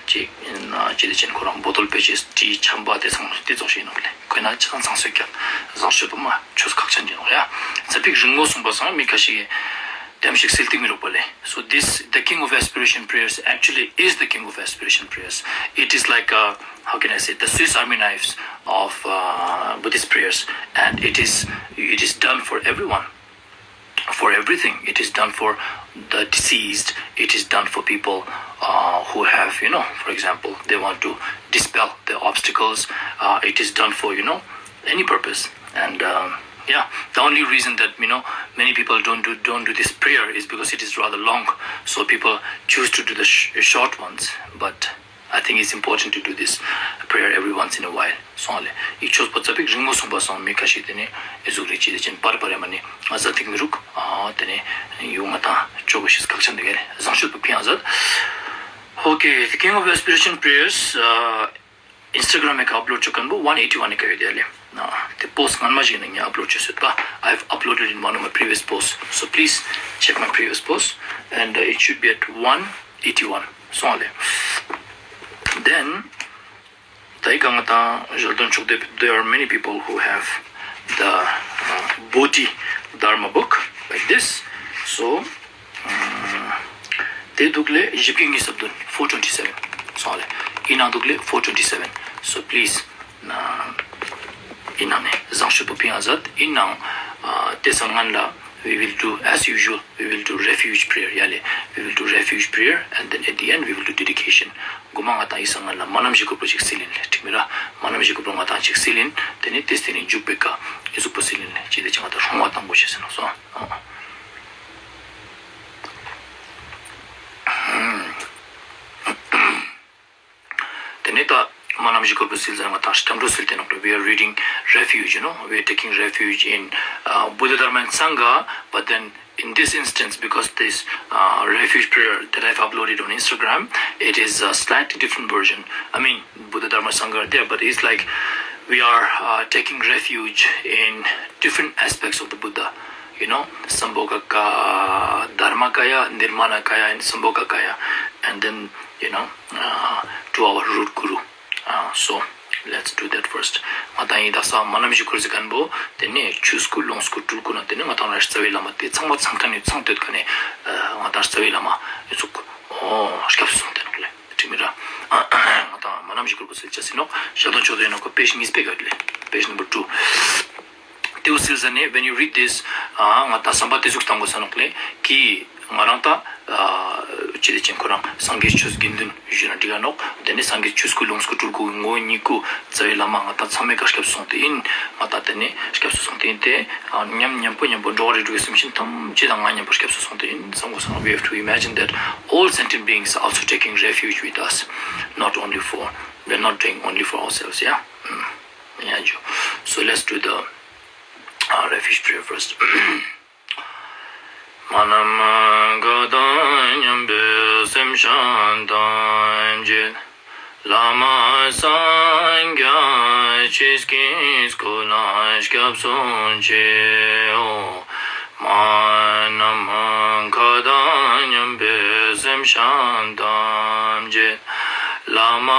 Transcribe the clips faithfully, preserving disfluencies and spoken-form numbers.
ཅིག་ཅི་དེ་ཅན་ཁོ་རང་བོ་དོལ་པེ་ཅེས་ཏི་ཆམ་པ་དེ་ཚང་དེ་ཚོགས་ཤིག་ནོག་ལེ། ཁོས་ན་ཅང་ཚང་སོད་ཀྱང་བཟང་སྤྱོད་པོ་མ་ཆོས་ཁག་ཅན་གྱི་ནོག་ཡ། ཚ་པིག་རིང་མོ་སོང་པ་སང་མི་ཁ་ཤས་དེམ་ཞིག་སིལ་ཏིག་མི་རུག་པ་ལེ། So this, the king of aspiration prayers actually is the king of aspiration prayers. It is like, uh, how can I say, the Swiss Army knives of, uh, Buddhist prayers, and it is, it is done for everyone, for everything. It is done for the deceased. It is done for people, uh, who have, you know, for example, they want to dispel the obstacles. Uh, it is done for, you know, any purpose. And, um, yeah, the only reason that, you know, many people don't do don't do this prayer is because it is rather long. So people choose to do the sh- short ones. But I think it's important to do this prayer every once in a while. སོང་ལེ། ཡིག་ཆོས་པོ་ཚ་པིག་རིང་མོ་སོང་པ་སང་མི་ཁ་ཤས་དེ་ནས་ཨེ་ཟུག་རེ་ཅི་དེ་ཅན་པར་པར་ཡ་མ་ནི་ང་ཟ་ཐིག་མི་རུག་ཨ་དེ་ནས་ཡུ་ང་དང་ཅོ་གོ་ཤིས་ཁག་ཅན་དེ་ག་རེ་བཟང་སྤྱོད་པོ་ཕིང་ཨ་ཟད། Okay, the king of aspiration prayers, uh, Instagram ཨེ་ཁ་ཨབ་ལོཌ་ཅོ་མཁན་པོ་one eighty one ཨེ་ཁ་ཡོད་དེ་ལེ། དེ་པོ་སི་ཊི་སྔན་མ་ཞིག་ནས་ངས་ཨབ་ལོཌ་ཅོས་ཡོད་པ། I've uploaded in one of my previous posts, so please check my previous post, and, uh, it should be at one eighty one. སོང་ལེ། Then ད་ཡི་ག་ང་དང་ཞལ་འདོན་ཆོག་དེ། There are many people who have the, uh, Bodhi Dharma book like this. So, um, དེ་འདུག་ལེ། བཞི་བརྒྱ་ཉི་ཤུ་རྩ་བདུན། four twenty seven. སོང་ལེ། ཡིན་ནང་འདུག་ལེ། four twenty seven. So please, uh, ཡིན་ནང་ནས་བཟང་སྤྱོད་པོ་ཕིང་ཨ་ཟད། ཡིན་ནང་དེ་སང་སྔན་ལ། We will do as usual, we will do refuge prayer. ཡ་ལེ། We will do refuge prayer, and then at the end we will do dedication. གོ་མ་ང་དང་ཡི་སང་སྔན་ལ་མ་ནམ་ཞིག་གོ་པོ་ཅིག་སིལ་ཡིན་ལེ། ཁྲིག་མི་ར། མ་ནམ་ཞིག་གོ་པོ་ང་དང་ཅིག་སིལ་ཡིན། དེ་ནས་དེ་སྟེང་ནས་འཇུག་པའི་ཀ་ཨེ་ཟུག་པོ་སིལ་ཡིན་ལེ། ཅི་དེ་ཅི་ང་དང་སྲུང་བ་དང་པོ་བྱེད་ཟིན་ནོ་སོང་། དེ་ནས་ད་མ་ནམ་ཞིག་གོ་པོ་སིལ་ཟེར་ང་དང་སྐྱབས་འགྲོ་སིལ་ཏེ་ནོག་ལེ། We are reading refuge, you know, we are taking refuge in, uh, Buddha Dharma and Sangha, but then in this instance, because this, uh, refuge prayer that I've uploaded on Instagram, it is a slightly different version. I mean, Buddha Dharma Sangha are there, but it's like we are, uh, taking refuge in different aspects of the Buddha. You know, Sambhogakaya, Dharmakaya, Nirmanakaya, and Sambhogakaya, and then, you know, uh, to our root guru. Uh, so let's do that first. ང་དང་ཡིན་ད་ས་མ་ནམ་ཞིག་གོ་པོ་སིལ་མཁན་པོ་དེ་ནས་ཆོས་སྐུ་ལོངས་སྐུ་སྤྲུལ་སྐུ་ན་དེ་ནས་ང་དང་ར་རྩ་བའི་བླ་མ་དེ་ཚང་མ་ཚང་མཁན་ཡོད་ཚང་སྟོད་མཁན་ནས་ང་དང་ར་རྩ་བའི་བླ་མ་ཨེ་ཟུག་ཨོ་སྐྱབས་སུ་སོང་སྟེ་ནོག་ལེ། ཁྲིག་མི་ར། ང་དང་མ་ནམ་ཞིག་གོ་པོ་སིལ་ཅེས་ཟེར་ནོག་ཞལ་འདོན་ཆོག་དེ་ཡིན་ནོག་པེ་ཇི་གཉིས་པའི་ག་ལེ། Page number two. དེའུ་སིལ་ཟ་ནས་when you read this, ཨ་ང་དང་བསམ་པ་དེ་ཟུག་བཏང་དགོས་ས་ནོག་ལེ། གི་ང་རང་ད་ཨ་ཅི་དེ་ཅན་ཁོ་རང་སངས་རྒྱས་ཆོས་དགེ་འདུན་ཞུས་ན་འགྲིག་ག་ནོག་དེ་ནས་སངས་རྒྱས་ཆོས་སྐུ་ལོངས་སྐུ་སྤྲུལ་སྐུ་ངོ་བོ་ཉིད་སྐུ་རྩ་བའི་བླ་མ་ང་དང་ཚང་མའི་ག་སྐྱབས་སུ་སོང་སྟེ་ཡིན། ང་དང་དེ་ནས་སྐྱབས་སུ་སོང་སྟེ་ཡིན་ཏེ། ཨ་མཉམ་མཉམ་པོ་མཉམ་པོ་འགྲོ་བ་རིགས་དྲུག་གི་སེམས་ཅན་ཐམས་ཅད་དང་ང་མཉམ་པོ་སྐྱབས་སུ་སོང་སྟེ་ཡིན་བསམ་དགོས་ས་ནོག We have to imagine that all sentient beings are also taking refuge with us, not only for, we're not doing only for ourselves, yeah. ཡ་ཇུ། So let's do the, uh, refuge prayer first. མ་ནམ་མཁའ་དང་མཉམ་པའི་སེམས་ཅན་ཐམས་ཅད། བླ་མ་སངས་རྒྱས་ཆོས་ཀྱི་སྐུ་ལ་སྐྱབས་སུ་མཆིའོ། མ་ནམ་མཁའ་དང་མཉམ་པའི་སེམས་ཅན་ཐམས་ཅད། བླ་མ་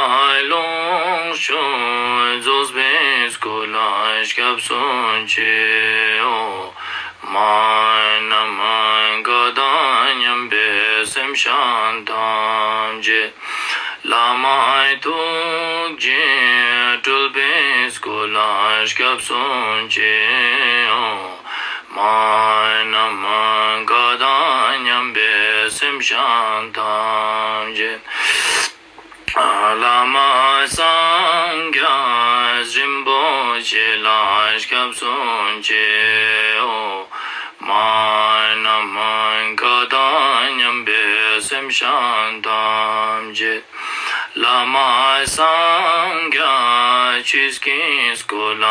ལོངས་སྤྱོད་རྫོགས་པའི་སྐུ་ལ་སྐྱབས་སུ་མཆིའོ། མ་ནམ་མཁའ་དང་མཉམ་པའི་སེམས་ཅན་ཐམས་ཅད། བླ་མ་ཐུགས་རྗེ་སྤྲུལ་པའི་སྐུ་ལ་སྐྱབས་སུ་མཆིའོ། མ་ནམ་མཁའ་དང་མཉམ་པའི་སེམས་ཅན་ཐམས་ཅད། བླ་མ་སངས་རྒྱས་རིན་པོ་ཆེ་ལ་སྐྱབས་སུ་མཆིའོ། མ་ནམ་མཁའ་དང་མཉམ་པའི་སེམས་ཅན་ཐམས་ཅད། བླ་མ་སངས་རྒྱས་ཆོས་ཀྱི་སྐུ་ལ་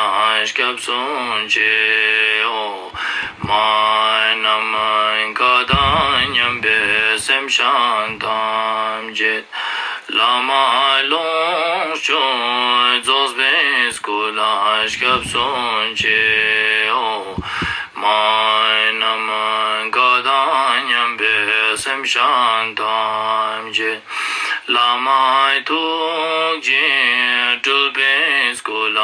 སྐྱབས་སུ་མཆིའོ། མ་ནམ་མཁའ་དང་མཉམ་པའི་སེམས་ཅན་ཐམས་ཅད། བླ་མ་ལོངས་སྤྱོད་རྫོགས་པའི་སྐུ་ལ་སྐྱབས་སུ་མཆིའོ། མ་ནམ་མཁའ་དང་མཉམ་པའི་སེམས་ཅན་ཐམས་ཅད། བླ་མའི་ཐུགས་རྗེས་སྤྲུལ་པའི་སྐུ་ལ་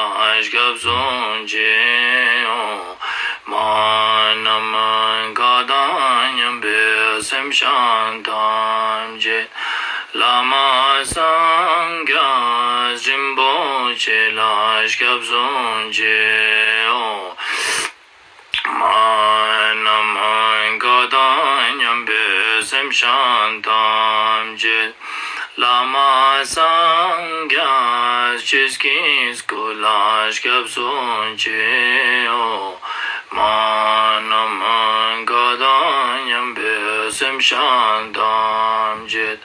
སྐྱབས་སུ་མཆིའོ། མ་ནམ་མཁའ་དང་མཉམ་པའི་སེམས་ཅན་ཐམས་ཅད། བླ་མ་སངས་རྒྱས་རིན་པོ་ཆེ་ལ་སྐྱབས་སུ་མཆིའོ། མ་ནམ་མཁའ་དང་མཉམ་པའི་སེམས་ཅན་ཐམས་ཅད། བླ་མ་སངས་རྒྱས་ཆོས་ཀྱི་སྐུ་ལ་སྐྱབས་སུ་མཆིའོ། མ་ནམ་མཁའ་དང་མཉམ་པའི་སེམས་ཅན་ཐམས་ཅད།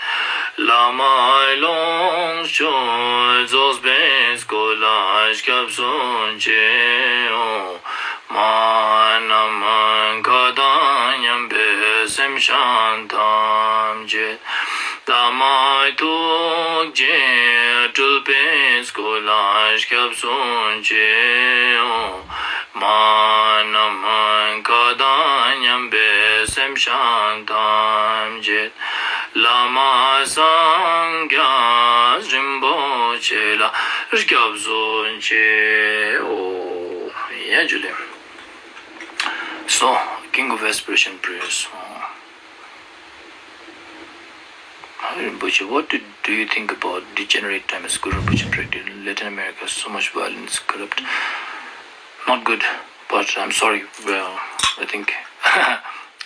བླ་མ་ལོངས་སྤྱོད་རྫོགས་པའི་སྐུ་ལ་སྐྱབས་སུ་མཆིའོ། མ་ནམ་མཁའ་དང་མཉམ་པའི་སེམས་ཅན་ཐམས་ཅད། བླ་མ་ཐུགས་རྗེས་སྤྲུལ་པའི་སྐུ་ལ་སྐྱབས་སུ་མཆིའོ། མ་ནམ་མཁའ་དང་མཉམ་པའི་སེམས་ཅན་ཐམས་ཅད། བླ་མ་སངས་རྒྱས་རིན་པོ་ཆེ་ལ་སྐྱབས་སུ་མཆིའོ། ཡ་ཇུ་ལེ། So, King of Aspiration Prayer Song. Rinpoche, what do, do you think about degenerate time as Guru Rinpoche predicted in Latin America? So much violence, corrupt. Not good, but I'm sorry. Well, I think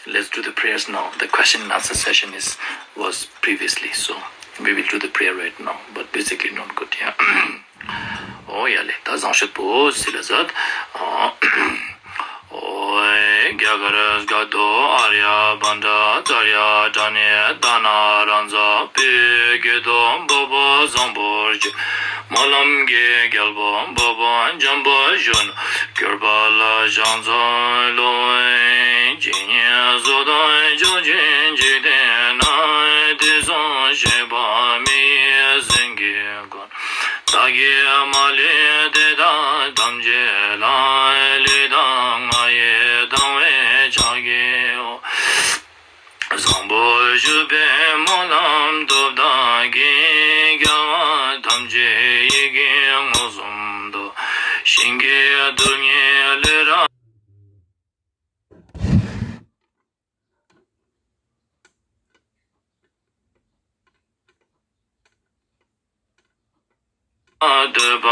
let's do the prayers now. The question and answer session is was previously, so we will do the prayer right now. But basically, not good. Yeah. ཨོ་ཡ་ལེ། ད་བཟང་སྤྱོད་པོ་སི་ལ་ཟད། ཨོ། རྒྱ་གར་སྐད་དུ། ཨཱརྱ་པཎྜི་ཏ་ཙརྱ་པྲ་ཎི་ཏཱ་ན་རཱ་ཛ་བོད་སྐད་དུ། འཕགས་པ་བཟང་པོར་སྤྱོད་སྨོན་ལམ་གྱི་རྒྱལ་པོ་འཕགས་པ་འཇམ་དཔལ་གཞོན་ནུར་གྱུར་པ་ལ་ཕྱག་འཚལ་ལོ། ཇི་སྙེད་སུ་དག་བྱང་ཆུབ་འཇིག་རྟེན་ན། དུས་གསུམ་གཤེགས་པ་མི་ཡི་སེང་གེ་ཀུན། བདག་གིས་མ་ལུས་དེ་དག་ཐམས་ཅད་ལ། ལུས་དང་ངག་ཡིད་དང་བས་ཕྱག་བགྱིའོ། བཟང་པོར་གྱུར་པའི་སྨོན་ལམ་སྟོབས་དག་གིས། རྒྱལ་བ་ཐམས་ཅད་ཡིད་ཀྱིས་མངོན་སུམ་དུ། ཞིང་གི་རྡུལ་སྙེད་ལུས་རབ། བསྟོད་པ་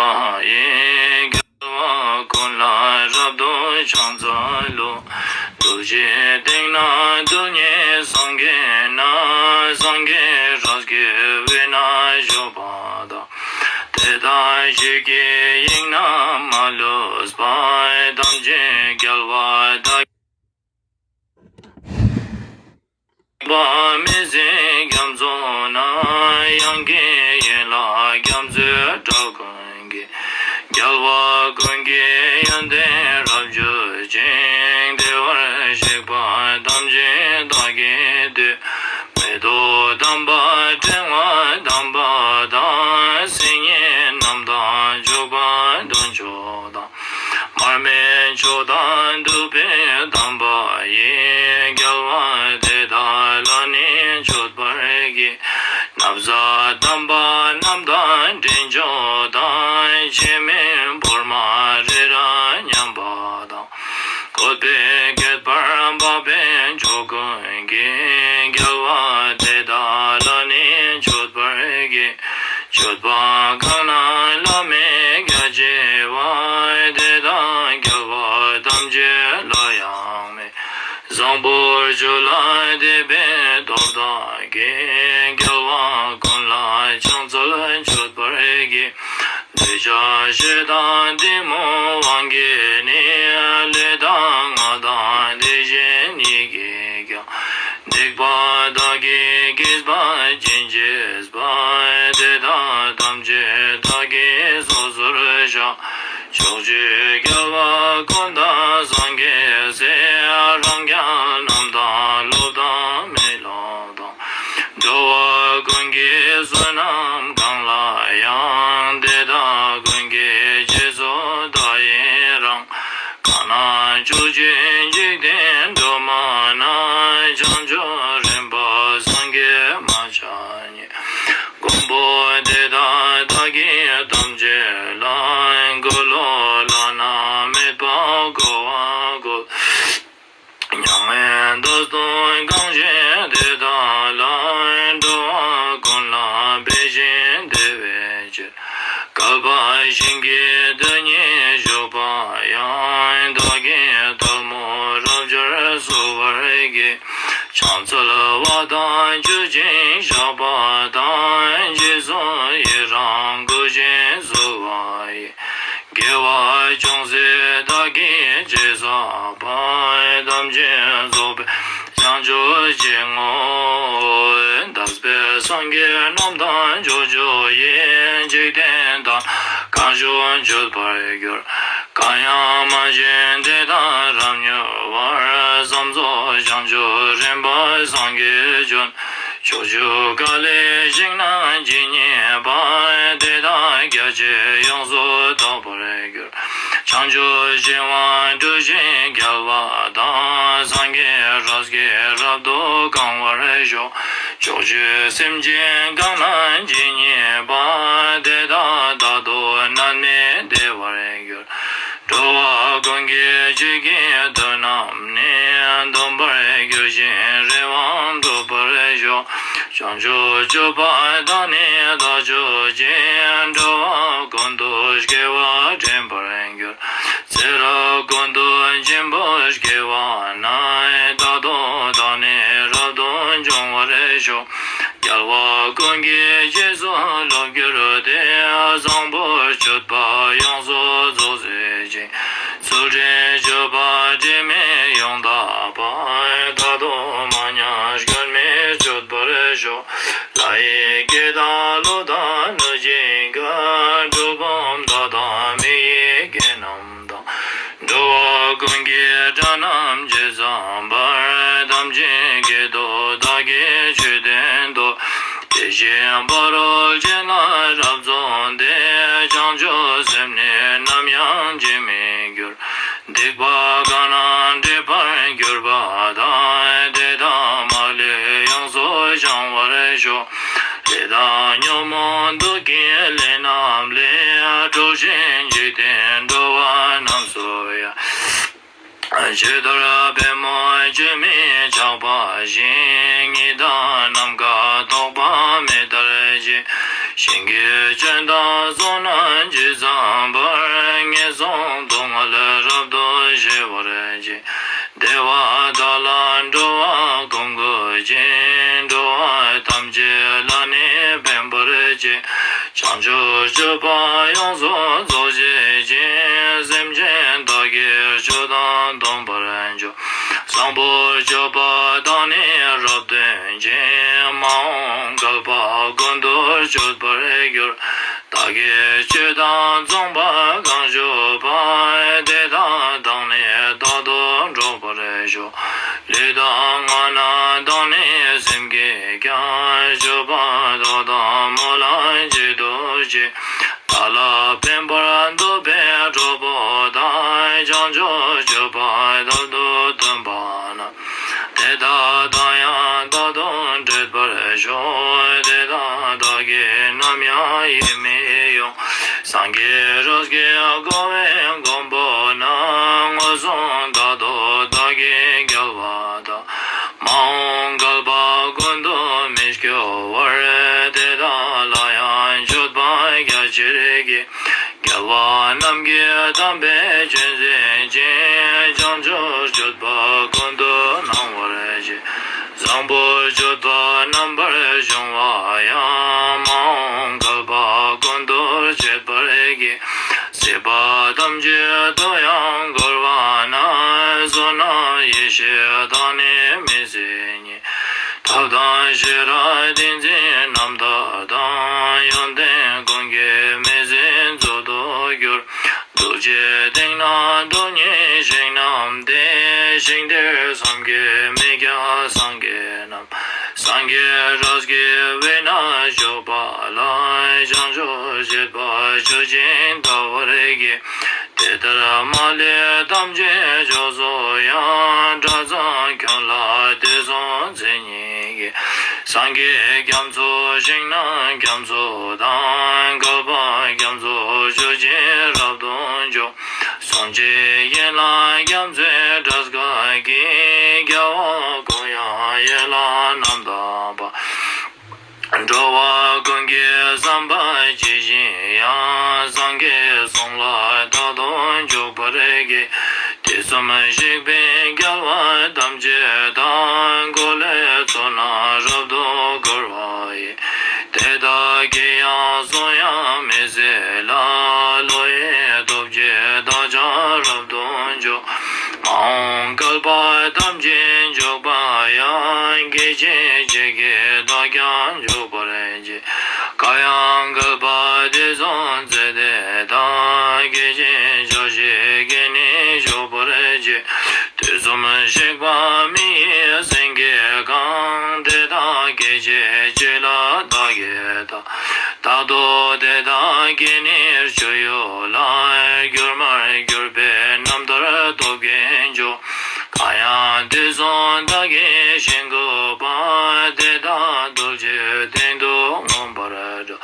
ཡིས། རྒྱལ་བ་ཀུན་ལ་རབ་ཏུ་ཕྱག་འཚལ་ལོ། རྡུལ་གཅིག་སྟེང་ན་རྡུལ་སྙེད་སངས་རྒྱས་རྣམས། སངས་རྒྱས་རིགས་ཀྱི་དབུས་ན་བཞུགས་པ་དང་། དེ་དག་ཆོས་ཀྱི་དབྱིངས་རྣམས་མ་ལུས་པ། ཐམས་ཅད་རྒྱལ་བ་དག་པ་མི་ཟད་རྒྱ་མཚོ་ན། དབྱངས་ཀྱི་ཡན་ལག་རྒྱ་མཚོའི་སྒྲ་ཀུན་གྱིས། རྒྱལ་བ་ཀུན་གྱི་ཡོན་ཏན་རབ་བརྗོད་ཅིང་། བདེ་བར་གཤེགས་པ་ཐམས་ཅད་བདག་གིས་བསྟོད། མེ་ཏོག་དམ་པ་ཕྲེང་བ་དམ་པ་དང་། སིལ་སྙན་རྣམས་དང་བྱུག་པ་འདོད་མཆོག་དང་། མར་མེ་མཆོག་དང་བདུག་སྤོས་དམ་པ་ཡིས། རྒྱལ་བ་དེ་དག་ལ་ནི་མཆོད་པར་བགྱི། ན་བཟའ་དམ་པ་རྣམས་དང་འདྲེན་མཆོག་དང་། ཕྱེ་མའི་ཕོར་མ་རི་རབ་མཉམ་པ་དང་། བཀོད་པའི་བསྐལ་པར་འབབ་པའི་མཆོག་ཀུན་གྱིས། རྒྱལ་བ་དེ་དག་ལ་ནི་མཆོད་པར་བགྱི། མཆོད་པ་གང་རྣམས་བླ་མེད་རྒྱ་ཆེ་བ། དེ་དག་རྒྱལ་བ་ཐམས་ཅད་ལ་ཡང་མོས། བཟང་པོར་གྱུར་ལ་དད་པའི་སྟོབས་དག་གིས། རྒྱལ་བ་ཀུན་ལ་ཕྱག་འཚལ་མཆོད་པར་བགྱི། འདོད་ཆགས་ཞེ་སྡང་གཏི་མུག་དབང་གིས་ནི། ལུས་དང་ངག་དང་དེ་བཞིན་ཡིད་ཀྱིས་ཀྱང་། སྡིག་པ་དག་གིས་གོས་པ་ཅན་བྱས་པ། དེ་དག་ཐམས་ཅད་བདག་གིས་སོ་སོར་བཤགས། ཕྱོགས་བཅུའི་རྒྱལ་བ་ཀུན་དང་སངས་རྒྱས་སྲས། རང་རྒྱལ་རྣམས་དང་སློབ་དང་མི་སློབ་དང་། འགྲོ་བ་ཀུན་གྱི་བསོད་ནམས་གང་ལ་ཡང་། དེ་དག་ཀུན་གྱི་རྗེས་སུ་བདག་ཡི་རང་། གང་ན་བཞུགས་ཀྱང་འཇིག་རྟེན་སྒྲོན་མ་ན། བྱང་ཆུབ་རིམ་པ་སངས་རྒྱས་མ་ཆགས་ཉིད། གོ་ པ་ཞིང་གི་དོན་ཉིད་བཞུགས་པ་ཡང་། བདག་གིས་ཐལ་མོ་རབ་སྦྱར་གསོལ་བར་བགྱི། ཕྱག་འཚལ་བ་དང་མཆོད་ཅིང་བཤགས་པ་དང་། རྗེས་སུ་ཡི་རང་བསྐུལ་ཞིང་གསོལ་བ་ཡི། དགེ་བ་ཅུང་ཟད་བདག་གིས་ཅི་བསགས་པ། ཐམས་ཅད་རྫོགས་པའི་བྱང་ཆུབ་ཅིང་ངོ་། འདས་པའི་སངས་རྒྱས་རྣམས་དང་ཕྱོགས་བཅུ་ཡི། འཇིག་རྟེན་དང་གང་བཞུགས་མཆོད་པར་གྱུར། གང་ཡང་མ་མཆིས་དེ་དག་རབ་མྱུར་བར། བསམ་རྫོགས་བྱང་ཆུབ་རིམ་པར་སངས་རྒྱས་འབྱུང་། ཕྱོགས་བཅུ་ག་ལའི་ཞིང་རྣམས་ཇི་སྙེད་པ། དེ་དག་རྒྱ་ཆེར་ཡོངས་སུ་དག་པར་གྱུར། བྱང་ཆུབ་ཤིང་དབང་སྤྲུལ་ཞིང་རྒྱལ་བ་དང་། སངས་རྒྱས་རབ་ཀྱིས་རབ་ཏུ་གང་བར་ཤོག། ཕྱོགས་བཅུའི་སེམས་ཅན་གང་རྣམས་ཇི་སྙེད་པ། དེ་དག་རྟག་ཏུ་བརྣབ་ནས་བདེ་བར་གྱུར། འགྲོ་བ་ཀུན་གྱི་ཆོས་ཀྱི་དོན་རྣམས་ནི། འདོམས་པར་གྱུར་ཅིང་རེ་བའང་འགྲུབ་པར་ཤོག། བྱང་ཆུབ་སྤྱོད་པ་དག་ནི་དག་གྱུར་ཅིང་། འགྲོ་བ་ཀུན་ཏུ་སྐྱེ་བ་དྲན་པར་འགྱུར། ཚེ་རབས་ཀུན་ཏུ་འཆི་འཕོ་སྐྱེ་བ་ན། རྟག་ཏུ་བདག་ནི་རབ་ཏུ་འབྱུང་བར་ཤོག། རྒྱལ་བ་ཀུན་གྱི་རྗེས་སུ་བསླབ་གྱུར་ཏེ། བཟང་པོ་སྤྱོད་པ་ཡོངས་སུ་རྫོགས་མཛད་ཅིང་། ཚུལ་ཁྲིམས་སྤྱོད་པ་དྲི་མེད་ཡོངས་དག་པ། རྟག་ཏུ་མ་ཉམས་སྐྱོན་མེད་སྤྱོད་པར་ཤོག། ལྷ་ཡི་སྐད་དང་ཀླུ་དང་གནོད་སྦྱིན་ཁྱོད། གྲུལ་བུམ་དག་དང་མི་ཡི་སྐད་རྣམས་དང་། འགྲོ་བ་ཀུན་གྱི་སྒྲ་རྣམས་ཇི་ཙམ་པར། ཐམས་ཅད་སྐད་དུ་བདག་གིས་ཆོས་བསྟན་ཏོ། དེ་བཞིན་ཕ་རོལ་ཕྱིན་ལ་རབ་འཛོམས་ཏེ། བྱང་ཆུབ་སེམས་ནི་ནམ་ཡང་འཆི་མི་འགྱུར། སྡིག་པ་གང་རྣམས་སྒྲིབ་པར་གྱུར་པ་དག། དེ་དག་མ་ལུས་ཡོངས་སུ་བྱང་བར་ཤོག། ལས་དང་ཉོན་མོངས་དུག་གི་ལས་རྣམས་ལས། འགྲོ་ཞིང་འཇིག་རྟེན་འགྲོ་བ་རྣམས་སུ་ཡང་། ཇི་ལྟར་པད་མོ་བཅུད་མི་ཆགས་པ་བཞིན། ཉི་ཟླ་ནམ་མཁའ་ཐོགས་པ་མེ་ལྟར་བཞུགས། ཞིང་གི་སྐྱོན་དང་ཚོགས་རྣམས་ཇི་ཙམ་པར། ངན་སོང་སྡུག་བསྔལ་རབ་ཏུ་ཞི་བར་བགྱི། བདེ་བ་དག་ལ་འགྲོ་བ་ཀུན་འགོད་ཅིང་། འགྲོ་བ་ཐམས་ཅད་ལ་ནི་ཕན་པར་བྱེད། བྱང་ཆུབ་སྤྱོད་པ་ཡོངས་སུ་རྫོགས་བྱེད་ཅིང་། སེམས་ཅན་དག་གི་སྤྱོད་དང་སྡོམ་པར་འཇུག། བཟང་པོ་སྤྱོད་པ་དག་ནི་རབ་སྟོན་ཅིང་། མ་འོངས་བསྐལ་པ་ཀུན་ཏུ་སྤྱོད་པར་འགྱུར། བདག་གིས་ཆོས་དང་མཚུངས་པ་གང་ཞུས་པ། དེ་དག་བདག་ནི་རྟག་ཏུ་སྒྲོགས་པར་ཤོག། ལུས་དང་ངག་རྣ་དང་ནི་སེམས་ཀྱིས་ཀྱང་། སྤྱོད་པ་དག་དང་སྨོན་ལམ་གཅིག་ཏུ་བྱས། བདག་ལ་ཕན་པར་འདོད་པའི་གྲོགས་པོ་དག། བྱང་ཆུབ་སྤྱོད་པ་རབ་ཏུ་སྟོན་པ་རྣམས། དེ་དག་དང་ཡང་རྟག་ཏུ་འཕྲད་པར་ཤོག། དེ་དག་བདག་གིས་ནམ་ཡང་ཡིད་མི་དབྱུང་། སངས་རྒྱས་རབ་ཀྱིས་བསྐོར་བའི་མགོན་པོ་རྣམས། མངོན་སུམ་རྟག་ཏུ་བདག་གིས་རྒྱལ་བ་དང་། མ་འོངས་བསྐལ་པ་ཀུན་ཏུ་མི་སྐྱོ་བར། དེ་དག་ལ་ཡང་མཆོད་པ་རྒྱ་ཆེར་བགྱི། རྒྱལ་བ་རྣམས་ཀྱི་དམ་པའི་ཆོས་འཛིན་ཅིང་། བྱང་ཆུབ་སྤྱོད་པ་ཀུན་ཏུ་སྣང་བར་བྱེད། བཟང་པོ་སྤྱོད་པ་རྣམ་པར་སྦྱོང་བ་ཡང་། མ་འོངས་བསྐལ་པ་ཀུན་ཏུ་སྤྱད་པར་བགྱི། སྲིད་པ་ཐམས་ཅད་དུ་ཡང་འཁོར་བ་ན། བསོད་ནམས་ཡེ་ཤེས་དང་ནི་མི་ཟད་ཉིད། ཐབས་དང་ཤེས་རབ་ཏིང་འཛིན་རྣམ་དག་དང་། ཡོན་ཏན་ཀུན་གྱི་མེ་འཛིན་མཛོད་དུ་གྱུར། ཐུགས་རྗེའི་སྟེང་ན་སྟོང་ཉིད་ཞིང་རྣམས་ཏེ། ཞིང་དེར་བསམ་གྱིས་མི་ཁྱབ་སངས་རྒྱས་རྣམས། སངས་རྒྱས་རབ་ཀྱི་དབུས་ན་བཞུགས་པ་ལ། བྱང་ཆུབ་སྤྱོད་པ་ཆོས་ཀྱིས་འདའ་བར་བགྱི། དེ་ལྟར་མ་ལུས་ཐམས་ཅད་མཆོག་སུ་ཡང་། སྒྲ་གཙང་ཁྱོད་ལ་དུས་གསུམ་མཚན་ཉིད་ཀྱི། སངས་རྒྱས་རྒྱ་མཚོ་ཞིང་རྣམས་རྒྱ་མཚོ་དང་། བསྐལ་པ་རྒྱ་མཚོ་ཆུ་སྐྱེས་རབ་ཏུ་འཇོམས། གསུང་གཅིག་ཡན་ལག་རྒྱ་མཚོའི་སྒྲ་སྐད་ཀྱིས། རྒྱལ་བ་ཀུན་དབྱངས་ཡན་ལག་རྣམ་དག་པ། འགྲོ་བ་ཀུན་གྱི་བསམ་པ་ཇི་བཞིན་དབྱངས། གཤེགས་པའི་རྒྱལ་བ་ཐམས་ཅད་དང་། འཁོར་ལོའི་ཚོགས་རྣམས་རབ་ཏུ་བསྐོར་བ་ཡི། དེ་དག་གི་ཡང་གསུང་དབྱངས་མི་ཟད་ལ། བློ་ཡི་སྟོབས་ཀྱིས་བདག་ཀྱང་རབ་ཏུ་འཇུག་མ་འོངས་བསྐལ་པ་ཐམས་ཅད་འཇུག་པ་ཡང་། སྐད་ཅིག་གཅིག་གིས་བདག་ཀྱང་འཇུག་པར་བགྱི། གང་ཡང་བསྐལ་པ་དུས་གསུམ་ཚེ་འདི་དང་། སྐད་ཅིག་ཕྱོགས་གཅིག་གིས་ནི་འཇུག་པར་བགྱི། དུས་གསུམ་གཤེགས་པ་མི་ཡི་སེང་གེ་གང་། དེ་དག་སྐད་ཅིག་གཅིག་ལ་བདག་གིས་བལྟ། རྟག་ཏུ་དེ་དག་གི་ནི་སྤྱོད་ཡུལ་ལ། གྱུར་མར་གྱུར་པའི་རྣམ་ཐར་སྟོབས་ཀྱིས་འཇུག་གང་ཡང་དུས་གསུམ་བདག་གིས་ཞིང་བཀོད་པ། དེ་དག་རྡུལ་གཅིག་སྟེང་དུ་མངོན་པར་འགྲོ།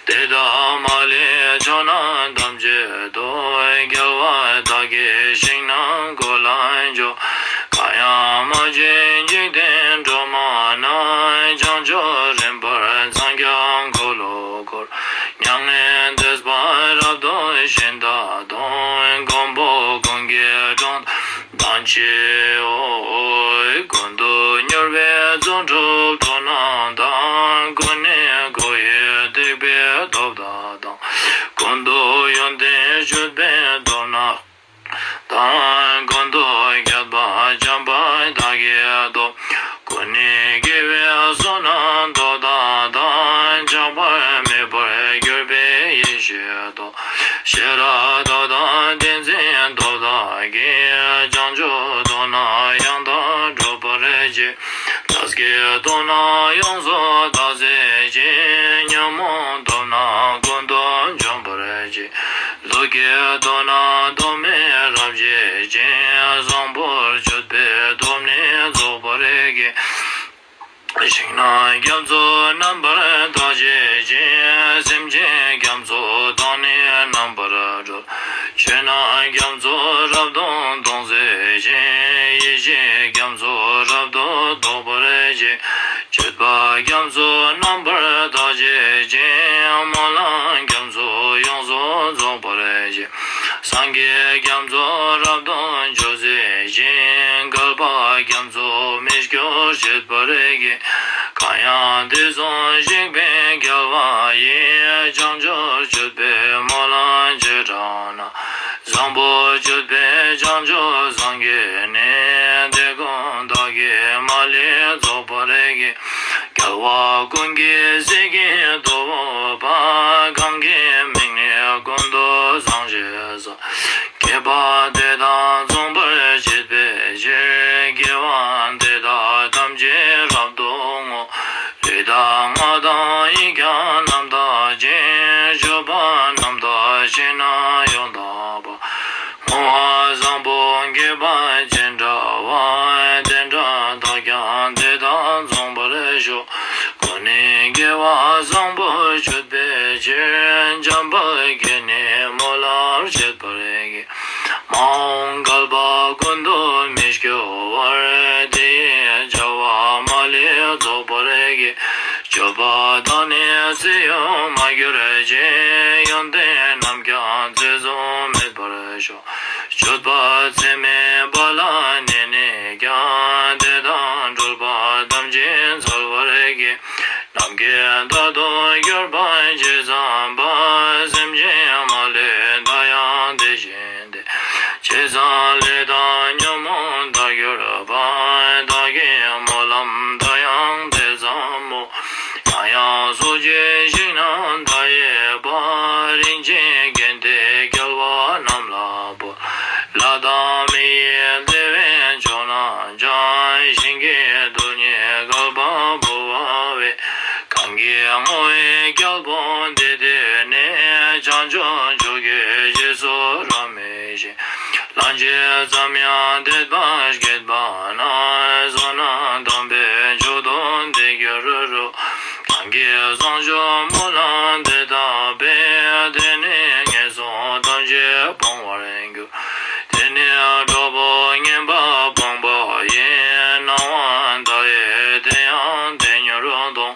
དེ་དག་མ་ལུས་ཕྱོགས་རྣམས་ཐམས་ཅད་དུ། རྒྱལ་བ་དག་གི་ཞིང་རྣམས་ཀུན་ལ་འཇུག་གང་ཡང་མ་བྱོན་འཇིག་རྟེན་སྒྲོན་མ་རྣམས། བྱང་ཆུབ་རིམ་པར་འཚང་རྒྱ་འཁོར་ལོ་བསྐོར། མྱ་ངན་འདས་པ་རབ་ཏུ་ཞི་མཐའ་སྟོན། མགོན་པོ་ཀུན་གྱི་གྲངས་དང་བཅས་པའོ། ཀུན་ཏུ་མྱུར་བའི་ཚོགས་དྲུག་ཐོབ་རྣམས་དང་། ཀུན་ནས་བསྐོར་བའི་ཐེག་པའི་སྟོབས་དག་དང་། ཀུན་ཏུ་ཡོན་ཏན་སྤྱོད་པའི་སྟོབས་རྣམས་དང་། ཀུན་ཏུ་ཁྱབ་པ་འཇམ་དཔལ་དག་གི་སྟོབས། ཀུན་ནས་དགེ་བའི་བསོད་ནམས་སྟོབས་དག་དང་། ཆགས་པ་མེད་པར་གྱུར་པའི་ཡེ་ཤེས་སྟོབས། ཤེས་རབ་སྟོབས་དང་ཏིང་འཛིན་སྟོབས་དག་གིས། བྱང་ཆུབ་སྟོབས་རྣམས་ཡང་དག་སྒྲུབ་པར་བྱེད། སྒྲ་སྐད་སྟོབས་རྣམས་ཡོངས་སུ་དག་སེལ་ཞིང་། ཉོན་མོངས་སྟོབས་རྣམས་ཀུན་ཏུ་འཇོམས་པར་བྱེད། ལུས་ཀྱི་སྟོབས་རྣམས་སྟོབས་མེད་རབ་བྱེད་ཅིང་། བཟང་པོར་སྤྱོད་པའི་སྟོབས་ནི་རྫོགས་པར་བགྱི། ཞིང་རྣམས་རྒྱ་མཚོ་རྣམ་པར་དག་བྱེད་ཅིང་། སེམས་ཅན་རྒྱ་མཚོ་དག་ནི་རྣམ་པར་སྒྲོལ། ཆོས་རྣམས་རྒྱ་མཚོ་རབ་ཏུ་སྟོང་གསལ་ཞིང་། ཡེ་ཤེས་རྒྱ་མཚོ་རབ་ཏུ་རྟོགས་པར་བྱེད། སྤྱོད་པ་རྒྱ་མཚོ་རྣམ་པར་དག་བྱེད་ཅིང་། སྨོན་ལམ་རྒྱ་མཚོ་ཡོངས་སུ་རྫོགས་པར་བྱེད། སངས་རྒྱས་རྒྱ་མཚོ་རབ་ཏུ་འཇོ་མཛད་ཅིང་། བསྐལ་པ་རྒྱ་མཚོ་མི་སྐྱོ་བྱེད་པར་བགྱི། གང་ཡང་དུས་གསུམ་གཤེགས་པའི་རྒྱལ་བ་ཡི། བྱང་ཆུབ་སྤྱོད་པའི་སྨོན་ལམ་བྱེ་བྲག་རྣམས། བཟང་པོ་སྤྱོད་པའི་བྱང་ཆུབ་སངས་རྒྱས་ནི། དེ་ཀུན་བདག་གིས་མ་ལུས་རྫོགས་པར་བགྱི། རྒྱལ་བ་ཀུན་གྱི་སྲས་ཀྱི་ཐུ་བོ་དཔལ། གང་གི་མིང་ནི་ཀུན་ཏུ་བཟང་ཞེས་བྱ། བསྐལ་པ་དེ་དག་མཚུངས་པར་བྱེད་པའི་ཕྱིར། དགེ་བ་འདི་དག་ཐམས་ཅད་རབ་ཏུ་བསྔོ། ལུས་དང་ངག་དང་ཡིད་ཀྱང་རྣམ་དག་ཅིང་། སྤྱོད་པ་རྣམ་དག་ཞིང་རྣམས་ཡང་དག་པ། བསྔོ་བ་བཟང་པོ་དགེ་བ་ཅི་འདྲ་བ། དེ་འདྲ་དག་ཀྱང་དེ་དག་མཚུངས་པར་ཤོག་ཀུན་ནས་དགེ་བ་བཟང་པོ་སྤྱོད་པའི་ཕྱིར། འཇམ་དཔལ་གྱིས་ནི་སྨོན་ལམ་བྱེད་པར་བགྱི། མ་འོངས་བསྐལ་པ་ཀུན་ཏུ་མི་སྐྱོ་བར། དེ་ཡི་བྱ་བ་མ་ལུས་རྫོགས་པར་བགྱི། སྤྱོད་པ་དག་ནི་ཚེ་ཡོད་མ་གྱུར་ཅིག་ཡོན་ཏན་རྣམས་ཀྱང་ཚེ་གཟུགས་མེད་པར་ཤོག་སྤྱོད་པ་ཚད་མེད་པ་ལ་གནས་ནས་ཀྱང་། དེ་དག་སྒྲོལ་པ་ཐམས་ཅད་འཚལ་བར་བགྱི། ནམ་མཁའི་མཐའ་དང་གྱུར་པ་ཇི་ཙམ་པ། སེམས་ཅན་མ་ལུས་མཐའ་ཡང་དེ་བཞིན་ཏེ། ཇི་ཙམ་ལས་དང་ཉོན་མོངས་མཐའ་གྱུར་པ། བདག་གི་སྨོན་ལམ་མཐའ་ཡང་དེ་ཙམ་མོ། ཡང་ཡང་སོགས་ཀྱི་ཞིང་རྣམས་མཐའ་ཡས་པ། རིན་ཆེན་གན་དེ་རྒྱལ་བ་རྣམས་ལ་ཕུལ། ལྷ་དང་མི་ཡི་བདེ་བའི་མཆོག་རྣམས་ཀྱང་། ཞིང་གི་རྡུལ་སྙེད་བསྐལ་པ་འབུལ་བ་བས། གང་གིས་བསྔོ་བའི་རྒྱལ་པོ་འདི་བཏུད་ནས། བྱང་ཆུབ་མཆོག་གི་རྗེས་སུ་རབ་མོས་ཤིང་། ལྷན་ཅིག་ཙམ་ཡང་དད་པ་བསྐྱེད་པ་ན། བསོད་ནམས་དམ་པའི་མཆོག་ཏུ་འདི་འགྱུར་རོ། གང་གིས་བཟང་སྤྱོད་སྨོན་ལམ་འདི་བཏབ་པས། དེ་ནི་ངན་སོང་ཐམས་ཅད་སྤོང་བར་འགྱུར། དེ་ནི་གྲོགས་པོ་ངན་པ་སྤངས་པ་ཡི། སྣང་བ་མཐའ་ཡས་དེ་ཡང་དེ་མྱུར་ཐོབ།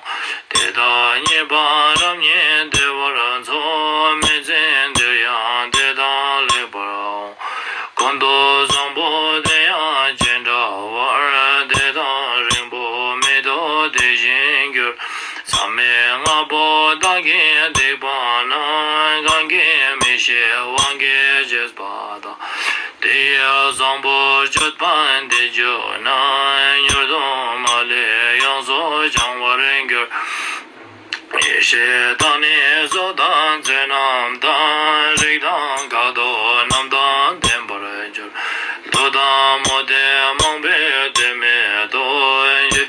དེ་དག་རྙེད་པ་རབ་རྙེད་བདེ་བར་འཚོ། མི་ཚེ་འདིར་ཡང་དེ་དག་ལེགས་པར་འོང་། ཀུན་ཏུ་བཟང་པོ་དེ་ གིས་བཏེགས་པ་ན། གང་གིས་མི་ཤེས་དབང་གིས་བྱས་པ་དང་། དེ་ཡི་བཟང་པོ་སྤྱོད་པ་འདི་བརྗོད་ན། མྱུར་དུ་མ་ལུས་ཡོངས་སུ་བྱང་བར་འགྱུར། ཡེ་ཤེས་དང་ནི་གཟུགས་དང་ཚེ་རྣམས་དང་། རིགས་དང་ཁ་དོག་རྣམས་དང་ལྡན་པར་འགྱུར། ལྷོ་དང་མུ་སྟེགས་མང་པོའི་དོན་མེད་དུ།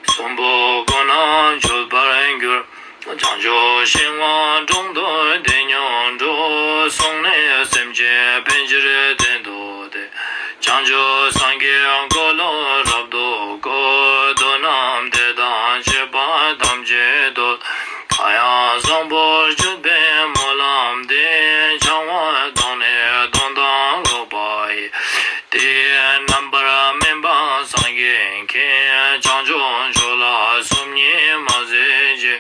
གསུམ་པོ་ཀུན་ལ་མཆོད་པར་འགྱུར། བྱང་ཆུབ་ཤིང་དབང་དྲུང་དུ་དེ་སྙོམས་འགྲོ། གསུངས་ནས་སེམས་ཅན་ཕན་ཕྱིར་བསྟན་ཏོ་སྟེ། བྱང་ཆུབ་སངས་རྒྱས་འཁོར་ལོ་རབ་ཏུ་བསྐོར། དུས་རྣམས་དེ་དང་བཅས་པ་ཐམས་ཅད་དུ། གང་ཡང་བཟང་པོ་སྤྱོད་པའི་སྨོན་ལམ་འདི། བྱང་བ་དང་ནི་སྟོང་དང་ལོག་པ་ཡི། དེ་ཡི་རྣམ་པར་སྨིན་པ་སངས་རྒྱས་མཁྱེན། བྱང་ཆུབ་མཆོག་ལ་སོམ་ཉི་མ་ཟད་ཅིག།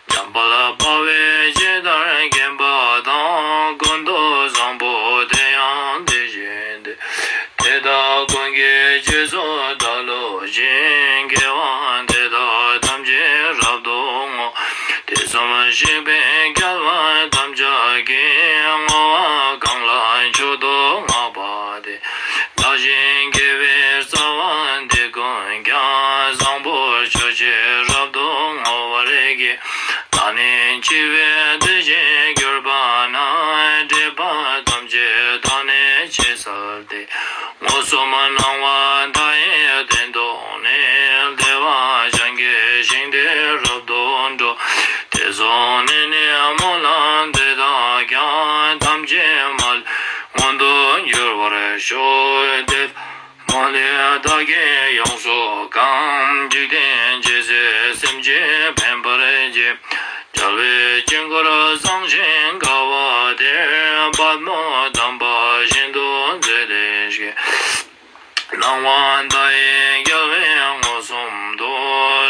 འཇམ་དཔལ་དཔའ་བོས་ཇི་ལྟར་མཁྱེན་པ་དང་། ཀུན་ཏུ་བཟང་པོ་དེ་ཡང་དེ་བཞིན་ཏེ། དེ་དག་ཀུན་གྱི་རྗེས་སུ་བདག་སློབ་ཅིང་། དགེ་བ་འདི་དག་ཐམས་ཅད་རབ་ཏུ་བསྔོ། དུས་གསུམ་གཤེགས་པའི་རྒྱལ་བ་ཐམས་ཅད་ཀྱིས། བསྔོ་བ་གང་ལ་མཆོག་ཏུ་བསྔགས་པ་དེས། བདག་བཞིན་དགེ་བའི་རྩ་བ་འདི་ཀུན་ཀྱང་། བཟང་པོ་སྤྱོད་ཕྱིར་རབ་ཏུ་བསྔོ་བར་བགྱི། བདག་ནི་འཆི་བའི་དུས་བཞིན་གྱུར་པ་ན། སྒྲིབ་པ་ཐམས་ཅད་དག་ནི་ཕྱི་བསལ་ཏེ། མངོན་སུམ་སྣང་བ་མཐའ་ཡས་སྟེང་དུ་ནི། བདེ་བ་ཅན་གྱི་ཞིང་དེར་རབ་ཏུ་འགྲོ། དེ་སོང་ནས་ནི་སྨོན་ལམ་འདི་དག་ཀྱང་། ཐམས་ཅད་མ་ལུས་མངོན་དུ་འགྱུར་བར་ཤོག། དེ་མ་ལུས་བདག་གིས་ཡོངས་སུ་གང་། འཇིག་རྟེན་ཇི་སྲིད་སེམས་ཅན་ཕན་པར་བགྱི། རྒྱལ་བའི་དཀྱིལ་འཁོར་བཟང་ཞིང་དགའ་བ་དེར། པདྨོ་དམ་པ་ཤིན་ཏུ་མཛེས་ཏེ་སྐྱེ། སྣང་བ་མཐའ་ཡས་རྒྱལ་བས་མངོན་སུམ་དུ།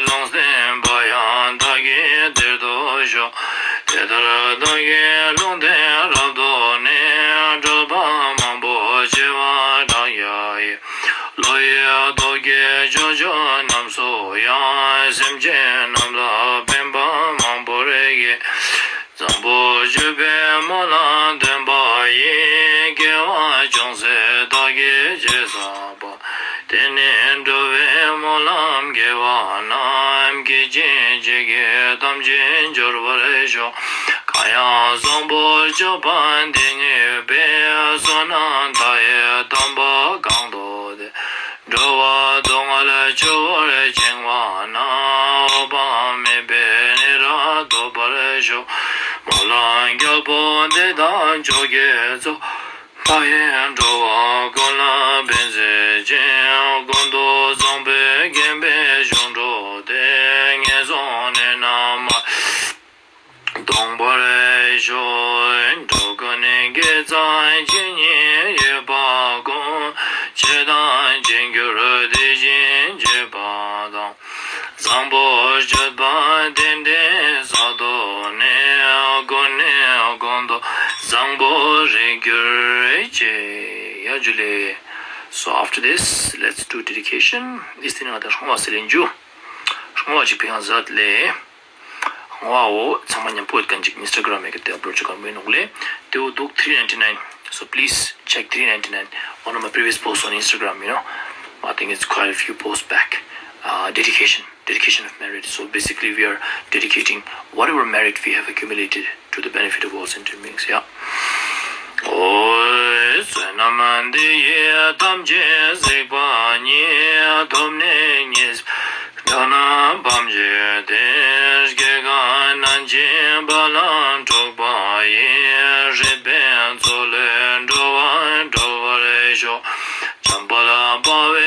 ལུང་བསྟན་པ་ཡང་བདག་གིས་དེར་ཐོབ་ཤོག། དེ་ལྟར་བདག་གིས་ལུང་བསྟན་རབ་ཐོབ་ནས། གྲུབ་པ་མང་པོ་བྱེ་བ་ཕྲག་བརྒྱ་ཡིས། བློ་ཡི་སྟོབས་ཀྱིས་ཕྱོགས་བཅུ་རྣམས་སུ་ཡང་། སེམས་ཅན་རྣམས་ལ་ཕན་པ་མང་པོར་བགྱི། བཟང་པོ་སྤྱོད་པའི་སྨོན་ལམ་འདོན་པ་ཡིས། དགེ་བ་ཅུང་ཟད་བདག་གིས་བྱས་བསགས་པ། དེ་ནི་འགྲོ་བའི་སྨོན་ལམ་དགེ་བ་རྣམས། བགྱིས་ཤིང་བགྱིད་ཀྱི་ཐམས་ཅད་འབྱོར་བར་ཤོག། གང་ཡང་བཟང་པོ་སྤྱོད་པ་འདི་ཉིད་པའི། བསོད་ནམས་མཐའ་ཡས་དམ་པ་གང་ཐོབ་སྟེ། འགྲོ་བ་སྡུག་བསྔལ་ཆུ་བོར་བྱིང་བ་ན། འོད་དཔག་མེད་པའི་ནི་ར་ཐོབ་པར་ཤོག། སྨོན་ལམ་རྒྱལ་པོ་འདི་དག་མཆོག་གི་གཙོ། མཐའ་ཡས་འགྲོ་བ་ཀུན་ལ་ཕན་མཛད་ཅིང་། ཀུན་ཏུ་བཟང་པོས་བརྒྱན་པའི་གཞུང་འགྲོ་དེ། ངན་སོང་གནས་རྣམས་མ་སྟོངས་པར་ཤོག། འགྲོ་ཀུན་དགེ་རྩ་ཇི་སྙེད་ཡོད་པ་ཀུན། བྱས་དང་བྱེད་འགྱུར་དེ་བཞིན་བྱེད་པ་དང་། བཟང་པོ་སྤྱོད་པ་དེ་འདྲའི་ས་ཐོབ་ནས། ཀུན་ནས་ཀུན་ཏུ་བཟང་པོར་རེག་གྱུར་ཅིག། ཡ་ཇུ་ལེ། So after this, let's do dedication. ཨིས་ཏེ་ནི་ང་དང་བསྔོ་བ་ཟེར་ལེན་རྒྱུ། བསྔོ་བ་ཅིག་ཕུལ་ཡང་མཛད་ལེ། བསྔོ་བ་འོ་ཚང་མ་མཉམ་པོ་ཡོད་མཁན་ཅིག་Instagram་ཡི་གི་དེ་ཨབ་ལོཌ་བྱེད་གར་མི་ནུག་ལེ། དེའུ་འདུག three ninety nine. So please check three ninety nine. One of my previous posts on Instagram, you know. I think it's quite a few posts back. Uh, dedication. Dedication of merit. So basically, we are dedicating whatever merit we have accumulated to the benefit of all sentient beings. Yeah. ཨོ། བསོད་ནམས་འདི་ཡིས་ཐམས་ཅད་གཟིགས་པ་ཉིད། ཐོབ་ནས་ཉེས་པའི་དགྲ་རྣམས་ཕམ་བྱས་ཏེ། སྐྱེ་རྒ་ན་འཆིའི་རྦ་རླབས་འཁྲུགས་པ་ཡི། སྲིད་པའི་མཚོ་ལས་འགྲོ་བ་སྒྲོལ་བར་ཤོག། འཇམ་དཔལ་དཔའ་བོས་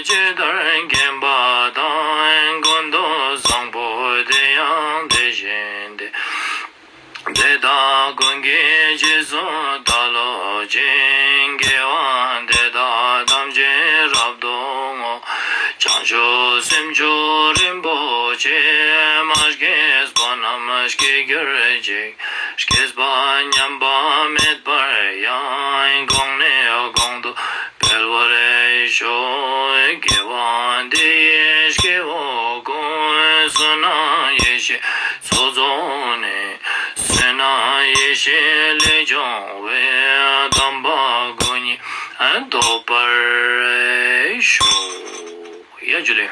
ཇི་ལྟར་མཁྱེན་པ་དང་། ཀུན་ཏུ་བཟང་པོ་དེ་ཡང་དེ་བཞིན་ཏེ། དེ་དག་ཀུན་གྱི་རྗེས་སུ་བདག་སློབ་ཅིང་། དགེ་བ་འདི་དག་ཐམས་ཅད་རབ་ཏུ་བསྔོ། བྱང་ཆུབ་སེམས་མཆོག་རིན་པོ་ཆེ། མ་སྐྱེས་པ་རྣམས་སྐྱེ་གྱུར་ཅིག། སྐྱེས་པ་ཉམས་པ་མེད་པར་ཡང་། གོང་ནས་གོང་དུ་འཕེལ་བར་ཤོག། དགེ་བ་འདི་ཡིས་སྐྱེ་བོ་ཀུན། བསོད་ནམས་ཡེ་ཤེས་ཚོགས་རྫོགས་ནས། ཡེ་ཤེས་ལས་བྱུང་བའི་དམ་པ་སྐུ་གཉིས་རྟོགས་པར་ཤོག་ཡ་ཇུ་ལེ།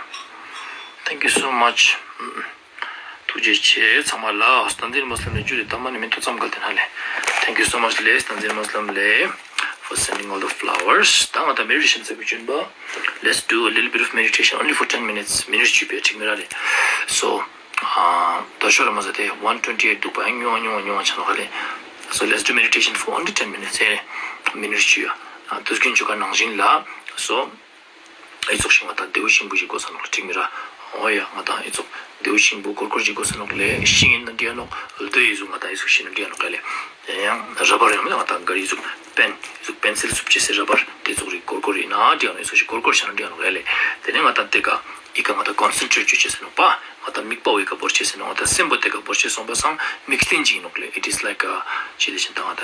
Thank you so much. ཐུགས་རྗེ་ཆེ་ཚང་མ་ལ། སྟན་ཛིན་མུས་ལིམ་ནས་ཇུ་ལེ། ད་མ་ནི་མི་ཐུག་ཙམ་ག་དེ་ན་ལེ། Thank you so much ལེ། སྟན་ཛིན་མུས་ལིམ་ལེ། For sending all the flowers. ད་ང་ད་མེ་ཌི་ཊེ་ཤན་ཟེར་བའི་སྐྱོན་པ། Let's do a little bit of meditation only for ten minutes. མི་ནིཊ་བཅུ་པའི་ཁྲིག་མི་ར་རེད། So ད་ཤོར་མ་ཟ་དེ་one twenty eight འདུག་པ། ཡང་ཉུང་བ་ཉུང་བ་ཉུང་བ་ཆ་ནོག་ལེ། So let's do meditation for only ten minutes. ཨེ་མི་ནིཊ་བཅུ་ཡ། དུས་རྒྱུན་བཅུ་ག་ནང་བཞིན་ལ། So ཨི་ཙོག་ཤིང་ང་ད་རྡེའུ་ཤིང་བུ་ཞིག་དགོས་ས་ནོག་ལེ། ཁྲིག་མི་ར། ཨོ་ཡ་ང་ད་ཨི་ཙོག་རྡེའུ་ཤིང་བུ་སྒོར་སྒོར་ཞིག་དགོས་ས་ནོག་ལེ། ཤིང་ཡིན་ན་འདྲ་ནོག་རྡོ་ཡི་ཟུག་ང་ད་ཨི་ཙོག་ཤིང་ན་འདྲ་ནོག་ལེ། དེ་ཡང་ར་བར་ཡང་མིན་ང་ད་ག་རི་ཟུག་པེན་ཟུག་པེན་སིལ་སུབ་ཅེས་སེ་ར་བར་དེ་ཙོག་རི་སྒོར་སྒོར་ཡིན་ན་འདྲ་ནོག་ཨི་ཙོག་ཤིང་སྒོར་སྒོར་ཤ་ན་འདྲ་ནོག་ལེ། དེ་ནས་ང་ད་དེ་ག་ཨི་ཀ་ང་ད་ཀོན་སེན་ཊྲེཊ་ཅོ་ཅེས་སེ་ནོག་པ། ང་ད་མིག་པའོ་ཨི་ཀ་བོར་ཅེས་སེ་ནོག་ང་ད་སེམས་པོ་དེ་ག་བོར་ཅེས་སོང་པ་སང་མིག་སྟེང་ཅིག་ནོག་ལེ། It is like a ཅི་ལེ་ཤིན་ད་ང་ད་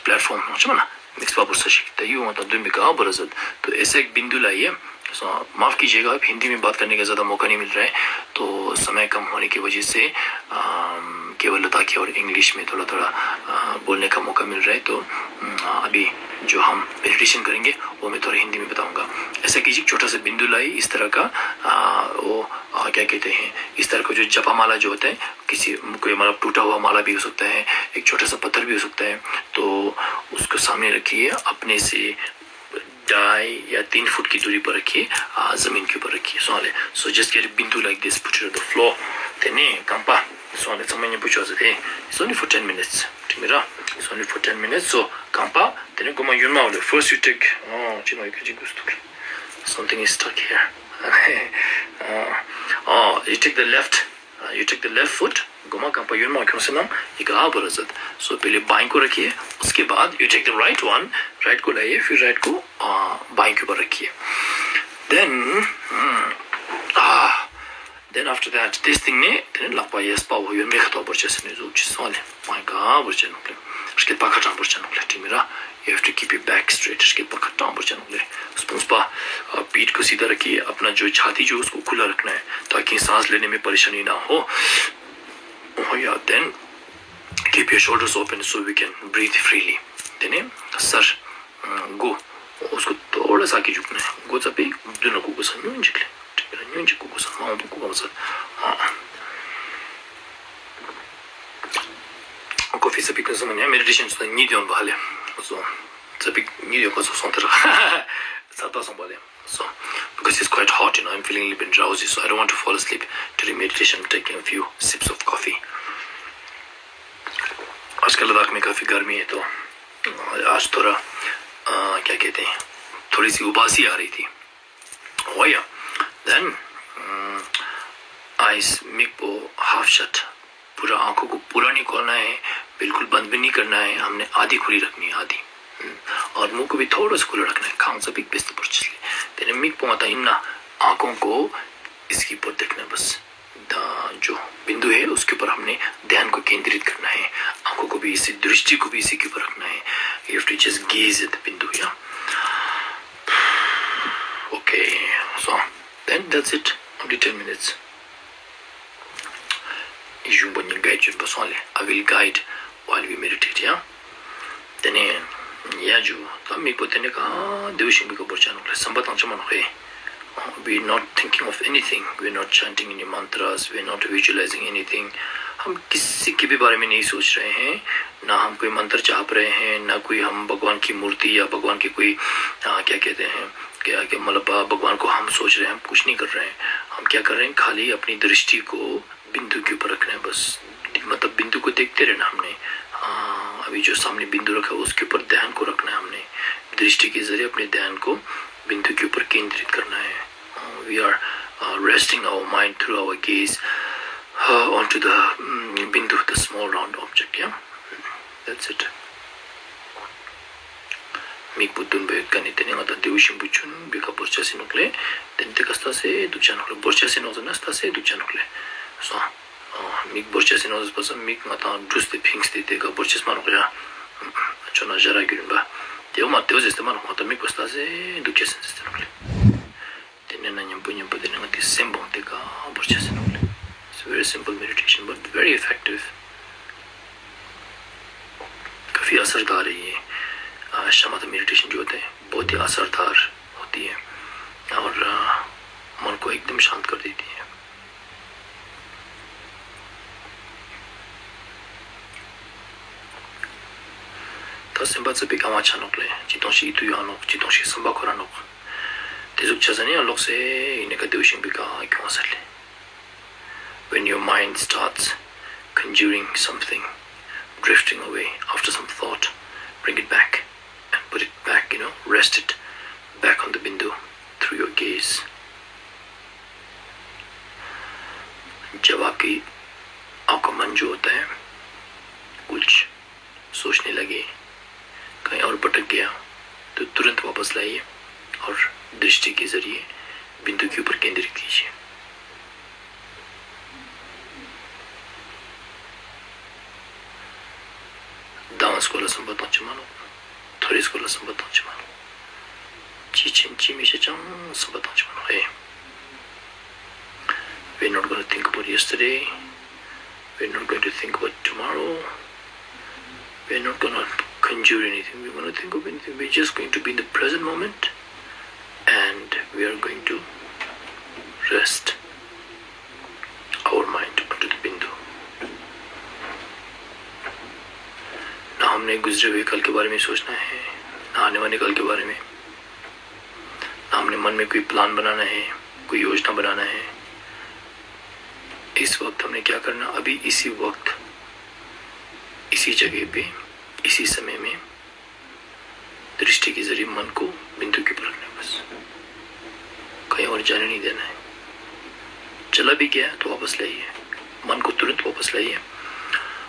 པེ་ལེཊ་ཕོམ་ནང་ཆ་མ་ན། མིག་པ་བོར་ས་ཞིག་ད་ཡུ་ང་ད་འདུན་པའི་ག་བོར་ཟད་དུ་ཨེ་སེ་ཀ་བིན་དུ་ལ་ཡེ། So माफ कीजिएगा, हिंदी में बात करने का ज़्यादा मौका नहीं मिल रहा है, तो समय कम होने की वजह से अम, केवल लद्दाखी और इंग्लिश में थोड़ा थोड़ा अ, बोलने का मौका मिल रहा है। तो अम, अभी जो हम मेडिटेशन करेंगे, वो मैं थोड़ा हिंदी में बताऊंगा। ऐसा कीजिए, छोटा सा बिंदु लाई, इस तरह का अ, वो अ, क्या कहते हैं, इस तरह का जो जपा माला जो होता है, किसी कोई मतलब टूटा हुआ माला भी हो सकता है, एक छोटा सा पत्थर भी हो सकता है। तो उसको सामने रखिए, अपने से ढाई या तीन फुट की दूरी पर रखिए, आ, जमीन के ऊपर रखिए। So, so just get a बिंदु like this, put it on the floor. དེ་ནས་རྐང་པ་སོང་ལེ་ཚང་མ་མཉམ་པོ་ཅོག་ཟེར་ཏེ། It's only for ten minutes. དྲི་མི་ར། It's only for ten minutes. So རྐང་པ་དེ་ནས་གོ་མ་ཡུན་མ་བ་ལེ། First you take, oh, you know, you can just go to something is stuck here. Oh, you take the left. Uh, you take the left foot. གོ་མ་རྐང་པ་ཡུན་མ་ཁྱོང་སེ་ན་ཡི་ག་ཨ་བ་ར་ཟད། So पहले बाएं को रखिए, उसके बाद you take the right one. Right को लाइए, फिर राइट को बाएं के ऊपर रखिए। Then then after that, this thing ནས་དེ་ནས་ལག་པ་གཡས་པ་བོ་ཡོན་མེ་ཁ་ཐོག་བོར་ཆེ་སེ་ནས་ཟུག་ཅི་སོང་ལེ། མ་ག་བོར་ཆེ་ནོག་ལེ། སྐེད་པ་ཁ་གྲངས་བོར་ཆེ་ནོག་ལེ། དྲི་མི་ར། You have to keep your back straight. སྐེད་པ་ཁ་གྲངས་བོར་ཆེ་ནོག་ལེ། སྤུངས་པ། पीठ को सीधा रखिए, अपना जो छाती जो उसको खुला रखना है, ताकि सांस लेने में परेशानी ना हो। Oh yeah, then keep your shoulders open so we can breathe freely. དེ་ནས་སར་མགོ། उसको थोड़ा सा आगे झुकना है. མགོ་ཙ་པིག་མདུན་ལ་སྒུར་དགོས་ས། ཉུང་ཅིག་ལེ། དྲི་མི་ར། ཉུང་ཅིག་སྒུར་དགོས་ས། མང་པོ་སྒུར་དགོས་ས། ཨ། ཀོ་ཕི་ཙ་པིག་ཀུན་སོང་ནས་མེ་ཌི་ཊེ་ཤན་ཙ་ཉིད་ཡོང་བ་ཧ་ལེ། སོ། ཙ་པིག་ཉིད་ཡོང་བ་སོ་སོང་དེ་ར། ཚ་པ་སོང་བ་ལེ། So, because it's quite hot, you know, I'm feeling a little bit drowsy, so I don't want to fall asleep during meditation. I'm taking a few sips of coffee. आजकल लद्दाख में काफ़ी गर्मी है, तो आज थोड़ा, अ, क्या कहते हैं, थोड़ी सी उबासी आ रही थी। वही, then, अम, eyes, मिक को half shut, पूरा आंखों को पूरा नहीं खोलना है, बिल्कुल बंद भी नहीं करना है, हमने आधी खुली रखनी है, आधी। हम्म, और मुंह को भी थोड़ा सा खुला रखना है, खांग सा भी बेस्ट पहुंच ले। तेरे मिक पोंगा था इन्ना, आंखों को इसके ऊपर देखना है बस। द-, जो बिंदु है, उसके ऊपर हमने ध्यान को केंद्रित करना है, आंखों को भी इसी, दृष्टि को भी इसी के ऊपर रखना है। You have to just gaze at the बिंदु, या? Okay, so then that's it. Only ten minutes. ཡིད་གཞུང་པོ་ཉིད་གའི་བརྗོད་པ་སོང་ལེ། I will guide while we meditate, yeah? དེ་ནས་ཡ་ཇུ། ད་མིག་པོ་དེ་ནས་ག་རྡེའུ་ཤིང་བུ་ག་བོར་ཆ་ནོག་ལེ། བསམ་པ་བཏང་ཆ་མ་ནོག་ཧེ། We're not thinking of anything. We're not chanting any mantras. We're not visualizing anything. हम किसी के भी बारे में नहीं सोच रहे हैं, ना हम कोई मंत्र जाप रहे हैं, ना कोई हम भगवान की मूर्ति या भगवान की कोई, आ, क्या कहते हैं, क्या, क्या, मतलब, आ, भगवान को हम सोच रहे हैं, हम कुछ नहीं कर रहे हैं। हम क्या कर रहे हैं, खाली अपनी दृष्टि को बिंदु के ऊपर रखना है बस। मतलब बिंदु को देखते रहना हमने। हाँ, अभी जो सामने बिंदु रखा है, उसके ऊपर ध्यान को रखना है हमने, दृष्टि के जरिए अपने ध्यान को बिंदु के ऊपर केंद्रित करना है। Uh, we are, uh, resting our mind through our gaze, uh, onto the, mm, बिंदु, the small round object, yeah? That's it. མིག་པོ་བདུན་པའི་ཀ་ནས་དེ་ནས་ང་དང་རྡེའུ་ཤིང་བུ་ཆུན་པོའི་ཀ་བོར་ཆ་སེ་ནོག་ལེ། དེ་ནས་དེ་ཀ་ལྟ་སེ་འདུག་ཆ་ནོག་ལེ། བོར་ཆ་སེ་ནོག་ཟེར་ན་ལྟ་སེ་འདུག་ཆ་ནོག་ལེ། སོང་། ཨོ། མིག་བོར་ཆ་སེ་ནོག་ཟེར་པ་སང་མིག་ང་དང་འབྲུས་ཏེ་ཕིངས་ཏེ་དེ་ཀ་བོར་ཆ་སེ་མ་ནོག་ཡ། ཁྱོད་ན་ཞ་ར་གི་རིམ་པ། དེའོ་མ་དེའོ་ཟེར་ཏེ་མ་ནོག་ང་དང་མིག་པོ་ལྟ་སེ་འདུག་ཆ་སེ་ཟེར་ཏེ་ནོག་ལེ། དེ་ནས་ན་མཉམ་པོ་མཉམ་པོ་དེ་ནས་ང་དེ་སེམས་བོང་དེ་ཀ་བོར་ཆ་སེ་ནོག་ལེ། It's a very simple meditation, but very effective. काफ़ी असरदार है ये। अ, शमथ मेडिटेशन जो होते हैं, बहुत ही असरदार होती है। और, अ, मन को एकदम शांत कर देती है। ད་སེམས་པ་ཙི་པིག་གང་བ་ཆ་ནོག་ལེ། ཅི་ཏོང་ཞིག་ཡིད་དུ་ཡོང་ནོག་ཅི་ཏོང་ཞིག་སེམས་པ་འཁོར་ར་ནོག་དེ་ཟུག་ཆ་ས་ནི་ཡང་ལོག་སེ་ཡིན་ནི་ཀ་དེའུ་ཤིང་པིག་གང་ཁྱོང་ས་ལེ། When your mind starts conjuring something, drifting away after some thought, bring it back and put it back, you know, rest it back on the bindu through your gaze. जब आपकी आंखों मन जो होता है, कुछ सोचने लगे, कहीं और भटक गया, तो तुरंत वापस लाइए और दृष्टि के जरिए बिंदु के ऊपर केंद्रित कीजिए। Dance को लसन बताऊं चमानो, थोड़ी इसको लसन बताऊं चमानो। चीचें चीमी से चम सब बताऊं चमानो। Hey, we're not going to think about yesterday. We're not going to think about tomorrow. We're not going to conjure anything. We're going to think of anything. We're just going to be in the present moment, and we are going to rest our mind onto the bindu. ना हमने गुजरे हुए कल के बारे में सोचना है, ना आने वाले कल के बारे में। ना हमने मन में कोई प्लान बनाना है, कोई योजना बनाना है। इस वक्त हमने क्या करना, अभी इसी वक्त, इसी जगह पे, इसी समय में दृष्टि के जरिए मन को बिंदु के ऊपर रखना है बस। कहीं और जाने नहीं देना है। चला भी गया तो वापस लाइए, मन को तुरंत वापस लाइए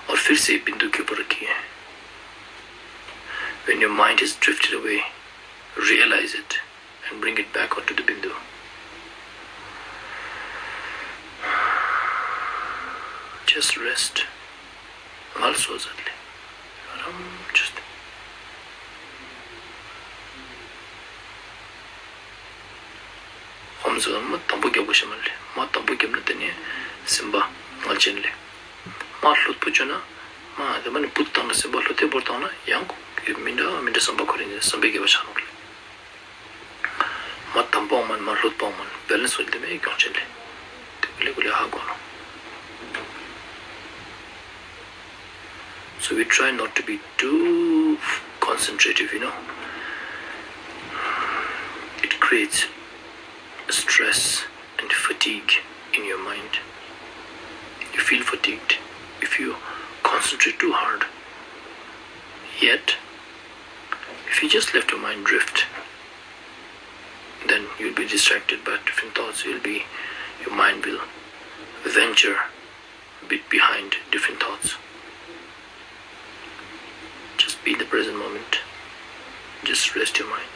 और फिर से बिंदु के ऊपर रखिए। When your mind is drifted away, realize it and bring it back onto the bindu. Just rest. ངལ་གསོ་མཛད་ལེ། ཨ་རམ་བྱས་ཏེ། ཧོམ་ཟེར་མ་དམ་པོ་རྒྱབ་དགོས་ཤེས་མ་ལེ། མ་དམ་པོ་རྒྱབ་ན་དེ་ནས་སེམས་པ་ངལ་ཅན་ལེ། མ་ལྷོད་པོ་བྱུང་ན། མ་དེ་མ་ནི་བུད་བཏང་ན་སེམས་པ་ལྷོད་དེ་བོར་བཏང་ན་ཡང་མི་འདྲ་མི་འདྲ་བསམ་པ་འཁོར་ཡིན། བསམ་པའི་དགེ་བ་ཆགས་ནོག་ལེ། མ་དམ་པོ་མ་མ་ལྷོད་པོ་མ་བེ་ལན་སི་འོ་དེ་མེད་གྱོང་ཆེན་ལེ། དེ་ཀུ་ལེ་ཀུ་ལེ་ཧ་གོ་ནོ། So we try not to be too concentrative, you know. It creates stress and fatigue in your mind. You feel fatigued if you concentrate too hard. Yet, if you just let your mind drift, then you'll be distracted by different thoughts. You'll be, your mind will venture a bit behind different thoughts. Just be in the present moment. Just rest your mind.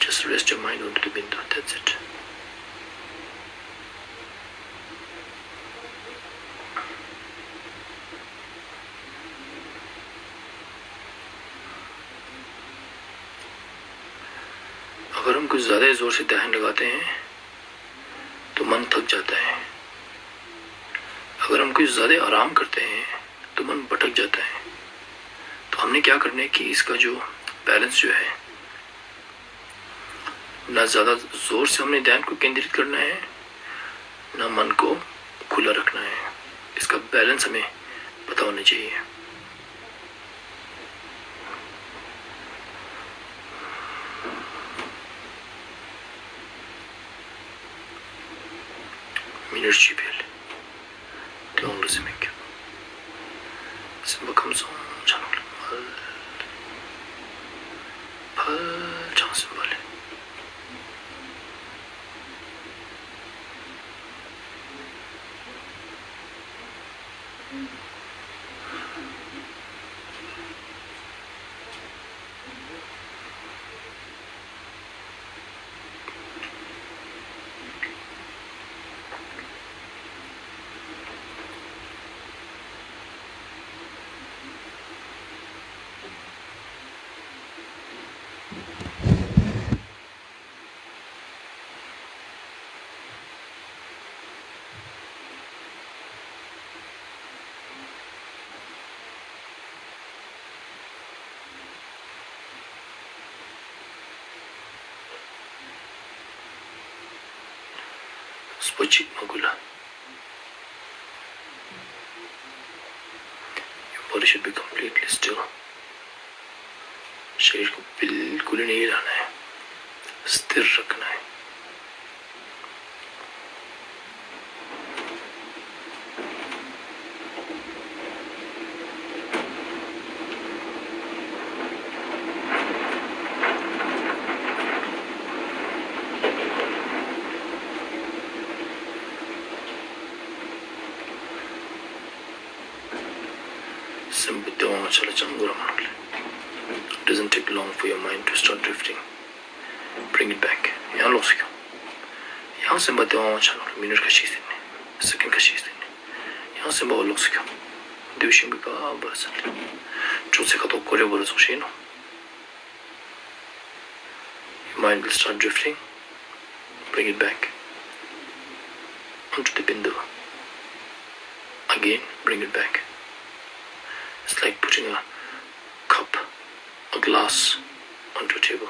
Just rest your mind onto the bindu. That's it. अगर हम कुछ ज़्यादा ही ज़ोर से ध्यान लगाते हैं, तो मन थक जाता है। अगर हम कुछ ज़्यादा आराम करते हैं, तो मन भटक जाता है। तो हमने क्या करना है कि इसका जो बैलेंस जो है, ना ज़्यादा ज़ोर से हमने ध्यान को केंद्रित करना है, ना मन को खुला रखना है। इसका बैलेंस हमें पता होना चाहिए। མི་ནུར་ཅི་ཕེལ། དེ་འོང་ལ་སེམས་མེད་ཀྱང་། སེམས་པ་ཁམས་སོང་ཆ་ནོག་ལ་ཕལ། ཕལ་ཆང་སེམས་པ་ལས། པོ་གཅིག་མ་དགོས་ལ། Your body should be completely still. शरीर को बिल्कुल ही नहीं हिलाना है, स्थिर रखना है। སེམས་པ་བདེ་བའི་ངང་ཆ་ལ་བཅང་དགོས་ར་མ་ནོར་ལེ། It doesn't take long for your mind to start drifting. Bring it back. ཡང་ལོགས་སུ་ཁྱོང་། ཡང་སེམས་པ་བདེ་བའི་ངང་ཆ་ལ་མི་ནུར་ཁ་ཤས་ཟིན་ནས། སེ་ཀན་ཁ་ཤས་ཟིན་ནས། ཡང་སེམས་པ་འོ་ལོགས་སུ་ཁྱོང་། འདུ་ཤེས་པའི་ཀ་བར་ཟིན་ལེ། ཅོག་ཙེ་ཁ་ཐོག་ཀོ་རེ་བོ་ར་ཚོགས་ཤེས་ནོ། Your mind will start drifting. Bring it back onto the window. Again, bring it back. It's like putting a cup, a glass, onto a table.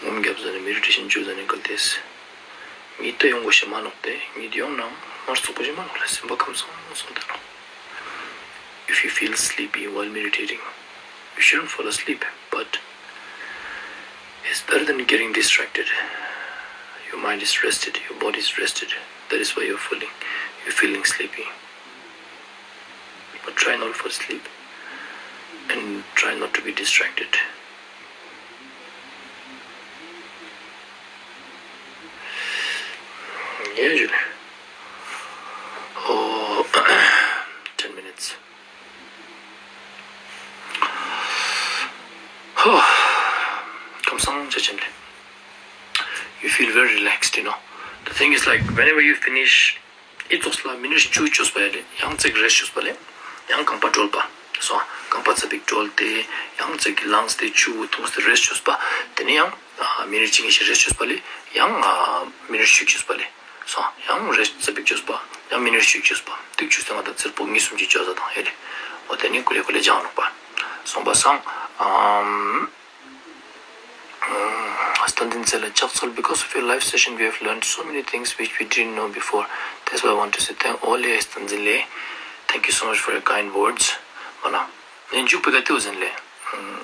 ངོམ་རྒྱབ་ཟ་ནས་མེ་ཌི་ཊེ་ཤན་བཅུ་ཟ་ནས་གལ་ཏེ། ཉིད་དུ་ཡོང་དགོས་ཤེས་མ་ནོག་སྟེ། ཉིད་ཡོང་ནའང་མར་ཚུགས་པོ་ཞིག་མ་ནོག་ལ། སེམས་པ་ཁམས་སངས་སོང་སྟེ་ནོ། If you feel sleepy while meditating, you shouldn't fall asleep, but it's better than getting distracted. Your mind is rested, your body is rested. That is why you're feeling, you're feeling sleepy. But try not to fall asleep and try not to be distracted. Yeah, Julie. Oh, ten minutes. ཁམས་སངས་ཆ་ཅན་ལེ། You feel very relaxed, you know. The thing is, like, whenever you finish, ཨི་ཙོགས་ལ་མི་ནུས་བཅུ་བཅོས་པ་ཡ་ལེ། ཡང་ཙིག་རེ་བཅོས་པ་ལེ། ཡང་རྐང་པ་བཀྲོལ་པ། སོ། རྐང་པ་ཙ་པིག་བཀྲོལ་ཏེ། ཡང་ཙིག་ལངས་ཏེ་བཅུ་འཐུངས་ཏེ་རེ་བཅོས་པ། དེ་ནས་ཡང་། ཨ། མི་ནུས་གཅིག་གཉིས་ཤིག་རེ་བཅོས་པ་ལེ། ཡང་། ཨ། མི་ནུས་བཅུ་བཅོས་པ་ལེ། སོ། ཡང་རེ་ཙ་པིག་བཅོས་པ། ཡང་མི་ནུས་བཅུ་བཅོས་པ། ཏིག་བཅུ་སྟེ་ང་དང་ཚེར་པོ་གཉིས་གསུམ་གྱིས་བཅོས་ས་དང་ཡ་ལེ། འོ་དེ་ནས་ཀུ་ལེ་ཀུ་ལེ་སྦྱང་རོགས་པ། སོང་པ་སང་། ཨམ། སྟན་འཛིན་ཚེ་ལ་ཕྱག་འཚལ། Because of your live session, we have learned so many things which we didn't know before. That's why I want to say thank all. ལེ། སྟན་འཛིན་ལེ། Thank you so much for your kind words. མ་ན། ནས་མཇུག་པའི་ག་དེའུ་ཟིན་ལེ།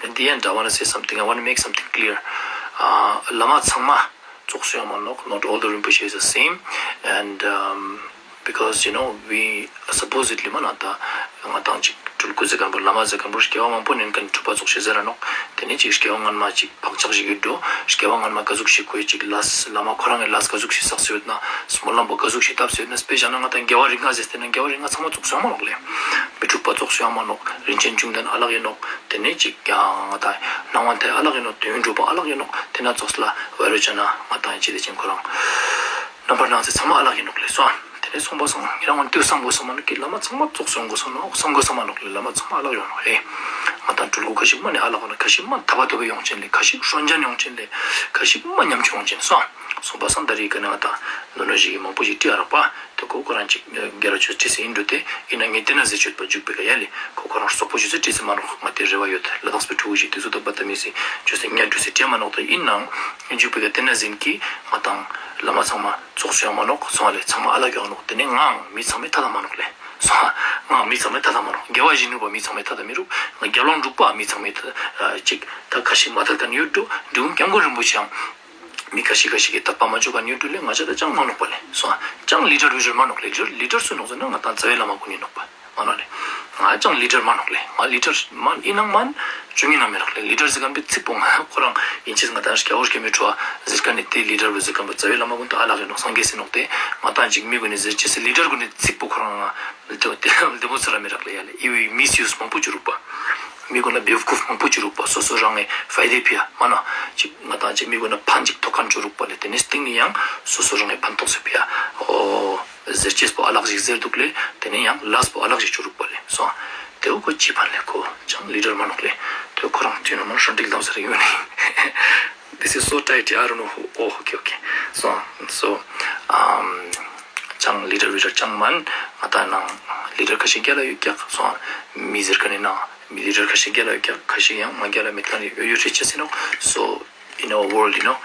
At the end, I want to say something. I want to make something clear. ཨ། བླ་མ་ཚང་མ་ཙོགས་སུ་ཡང་མ་ནོག Not all the Rinpoche is the same. And, um, because, you know, we supposedly མ་ན་ད་ང་དང་ཅིག་སྤྲུལ་སྐུ་ཟེར་མཁན་པོ་བླ་མ་ཟེར་མཁན་པོ་སྐྱེ་བ་མང་པོ་ནས་མཁན་སྒྲུབ་པ་ཙོགས་ཤིག་ཟེར་ར་ནོག་དེ་ནས་ཅིག་སྐྱེ་བ་སྔོན་མ་ཅིག་བག་ཆགས་ཤིག་ཡོད་འགྲོ། སྐྱེ་བ་སྔོན་མ་ག་ཟུག་ཞིག་ཁོས་ཅིག་ལས་བླ་མ་ཁོ་རང་གི་ལས་ག་ཟུག་ཞིག་བསགས་ཡོད་ན། སྨོན་ལམ་པོ་ག་ཟུག་ཞིག་བཏབ་ཡོད་ན། དཔེ་བཞག་ན་ང་དང་རྒྱལ་བ་རིགས་ལྔ་ཟེར་ཏེ་ན་རྒྱལ་བ་རིགས་ལྔ་ཚང་མ་ཙོགས་སུ་ཡོང་མ་ནོག་ལེ། མི་འཁྲུགས་པ་ཙོགས་སུ་ཡོང་མ་ནོག་རིན་ཆེན་འབྱུང་ལྡན་ཨ་ལགས་ཡིན་ནོག་དེ་ནས་ཅིག་ཡང་ང་དང་སྣང་བ་མཐའ་ཡས་ཨ་ལགས་ཡིན་ནོག་དོན་གྲུབ་པ་ཨ་ལགས་ཡིན་ནོག་དེ་ན་ཙོགས་ལ་བའི་རོ་ཅ་ན་ང་དང་ཅི་དེ་ཅན་ཁོ་རང་རྣམ་པར་སྣང་མཛད་ཚང་མ་ཨ་ལགས་ཡིན་ནོག་ལེ་སོ། དེ་ནས་སོང་པ་སང་ཉེ་རང་ངོ་དུས་བསམ་དགོས་བསམ་མ་ནོག་གི་བླ་མ་ཚང་མ་ཙོགས་སུ་ཡོང་དགོས་བསམ་ནོག་བསམ་དགོས་བསམ་མ་ནོག་ལེ། བླ་མ་ཚང་མ་ཨ་ལགས་ཡོང་ནོག་ཧེ། ང་དང་སྤྲུལ་སྐུ་ཁ་ཤས་མ་ནི་ཨ་ལགས་ཡོང་ནོག་ཁ་ཤས་མ་དད་པ་དོ་པའི་ཡོང་ཅན་ལེ། ཁ་ཤས་ཧྲོན་ཅན་ཡོང་ཅན་ལེ། ཁ་ཤས་མ་ཉམ་ཆུང་ཡོང་ཅན་སོང་། སོང་པ་སང་ད་རེས་ཀ་ནས་ང་དང་ནོ་ནོ་ཞིག་གི་མང་པོ་ཞིག་བྲིས་ཨ་རག་པ། དེ་ཁོ་ཁོ་རང་ཅིག་རྒྱལ་ར་ཆོས་བྲིས་སེ་ཡིན་འགྲོ་དེ་ཡིན་ན་ངས་དེ་ན་ཟེར་ཆོད་པ་འཇུག་པའི་ཀ་ཡ་ལེ། ཁོ་ཁོ་རང་སོག་པོ་ཞིག་ཚོས་བྲིས་སེ་མ་ནོག་ང་དེ་རེ་བ་ཡོད། ལ་དྭགས་པའི་ཕྲུ་གུ་ཞིག་དེ་ཚོ་དང་པ་ད་མི་སེ་ཆོས་སེ་ཉ་འགྲོ་སེ་བྲིས་མ་ནོག་ད་ཡིན་ནའང་འཇུག་པའི་ཀ་དེ་ན་ཟིན་གི་ང་དང་བླ་མ་ཚང་མ་ཙོགས་སུ་ཡོང་མ་ནོག་སོང་ལེ། ཚང་མ་ཨ་ལགས་ཡོང་ནོག་དེ་ནས་ངའང་མི་ཚང་མའི་ཐ་ད་མ་ནོག་ལེ། སོང་ངའང་མི་ཚང་མའི་ཐ་ད་མ་ནོག་རྒྱལ་བ་ཡིད་བཞིན་ནོར་བུ་མི་ཚང་མའི་ཐ་ད་མི་རུག་ང་རྒྱལ་བ་འབྲུག་པ་མི་ཚང་མའི་ཐ་ཅིག་ད་ཁ་ཤས་མ་ཐ་ད་ནི་ཡོད་འགྲོ། འབྲི་གུང་སྐྱབས་མགོན་རིན་པོ་ཆེའང་མི་ཁ་ཤས་ཁ་ཤས་ཀྱིས་དད་པ་མ་བཅོ་ག་ནི་ཡོད་འགྲོ་ལེ། ང་ཅག་ད་ཅང་མ་ནོག་པ་ལེ། སོང་ཅང་ལི་ཌར་བི་ཌར་མ་ནོག་ལེ། ལི་ཌར་ལི་ཌར་སུ་ནོག་ཟེར་ན་ང་དང་རྩ་བའི་བླ་མ་ཀུན་ནི་ནོག་པ། མ་ནོག་ལེ། ང་ཅང་ལི་ཌར་མ་ནོག་ལེ། ང་ལི་ཌར་མ་ཡིན་ནང་མ་ཅུང་ཡིན་ན་མི་རག་ལེ། ལི་ཌར་ཟེར་མཁན་པའི་ཚིག་པོ་ང་ཁོ་རང་ཡིན་ཅེས་ང་དང་སྐྱ་བོ་སྐྱ་མི་ཁྲོ་བ་ཟེར་མཁན་ནི་དེ་ལི་ཌར་བོ་ཟེར་མཁན་པོ་རྩ་བའི་བླ་མ་ཀུན་ཏུ་ཨ་ལགས་ཡིན་ནོག་སངས་རྒྱས་ཟེར་ནོག་དེ་ང་དང་ཅིག་མི་ཀུན་ནི་ཟེར་ཅེས་སི་ལི་ཌར་ཀུན་ནི་ཚིག་པོ་ཁོ་རང་ང་ལི་ཌར་དེ་ལྡེ་མོ་ཚོ་ར་མི་རག་ལེ་ཡ་ལེ། ཡི་བའི་མིས་ཡུས་མང་པོ་བྱེད་རུག་པ། མི་ཀུན་ལ་བེ་བ་ཀུབ་མང་པོ་བྱེད་རུག་པ། སོ་སོ་རང་ངའི་ཕའི་དེ་ཕི་ཡ་མ་ན་ཅིག་ང་དང་ཅིག་མི་ཀུན་ལ་ཕན་ཅིག་ཐོགས་མཁན་བྱེད་རུག་པ་ལེ། དེ་ནི་སྟེང་ནི་ཡང་སོ་སོ་རང་ངའི་ཕན་ཐོགས་སེ་ཕི་ཡ་ཨོ། ཟེར་ཅེས་པོ་ཨ་ལགས་ཤིག་ཟེར་འདུག་ལེ། དེ་ནས་ཡང་ལས་པོ་ཨ་ལགས་ཤིག་བྱེད་རུག་པ་ལེ། སོང་། དེ་བོ་ཁོ་ཅི་ཕན་ལེ། ཁོ་ཅང་ལི་ཌར་མ་ནོག་ལེ། དེ་ཁོ་རང་དུས་ནམ་ཧྲོན་ཏིག་ལམ་ཟེར་ཡོད་ནི། This is so tight. I don't know who. Oh, okay, okay. So, so, um, ཅང་ལི་ཌར་བི་ཌར་ཅང་མན། ང་ད་ནང་ལི་ཌར་ཁ་ཤས་རྒྱ་ལ་ཡོད་ཀྱག་སོང་། མི་ཟེར་ག་ནས་ན་མི་ལི་ཌར་ཁ་ཤས་རྒྱ་ལ་ཡོད་ཀྱག་ཁ་ཤས་ཡང་མ་རྒྱ་ལ་མེད་ག་ནས་ཡོད་ཡོད་རེད་ཅེས་ཟེར་ནོག So, in our world, you know,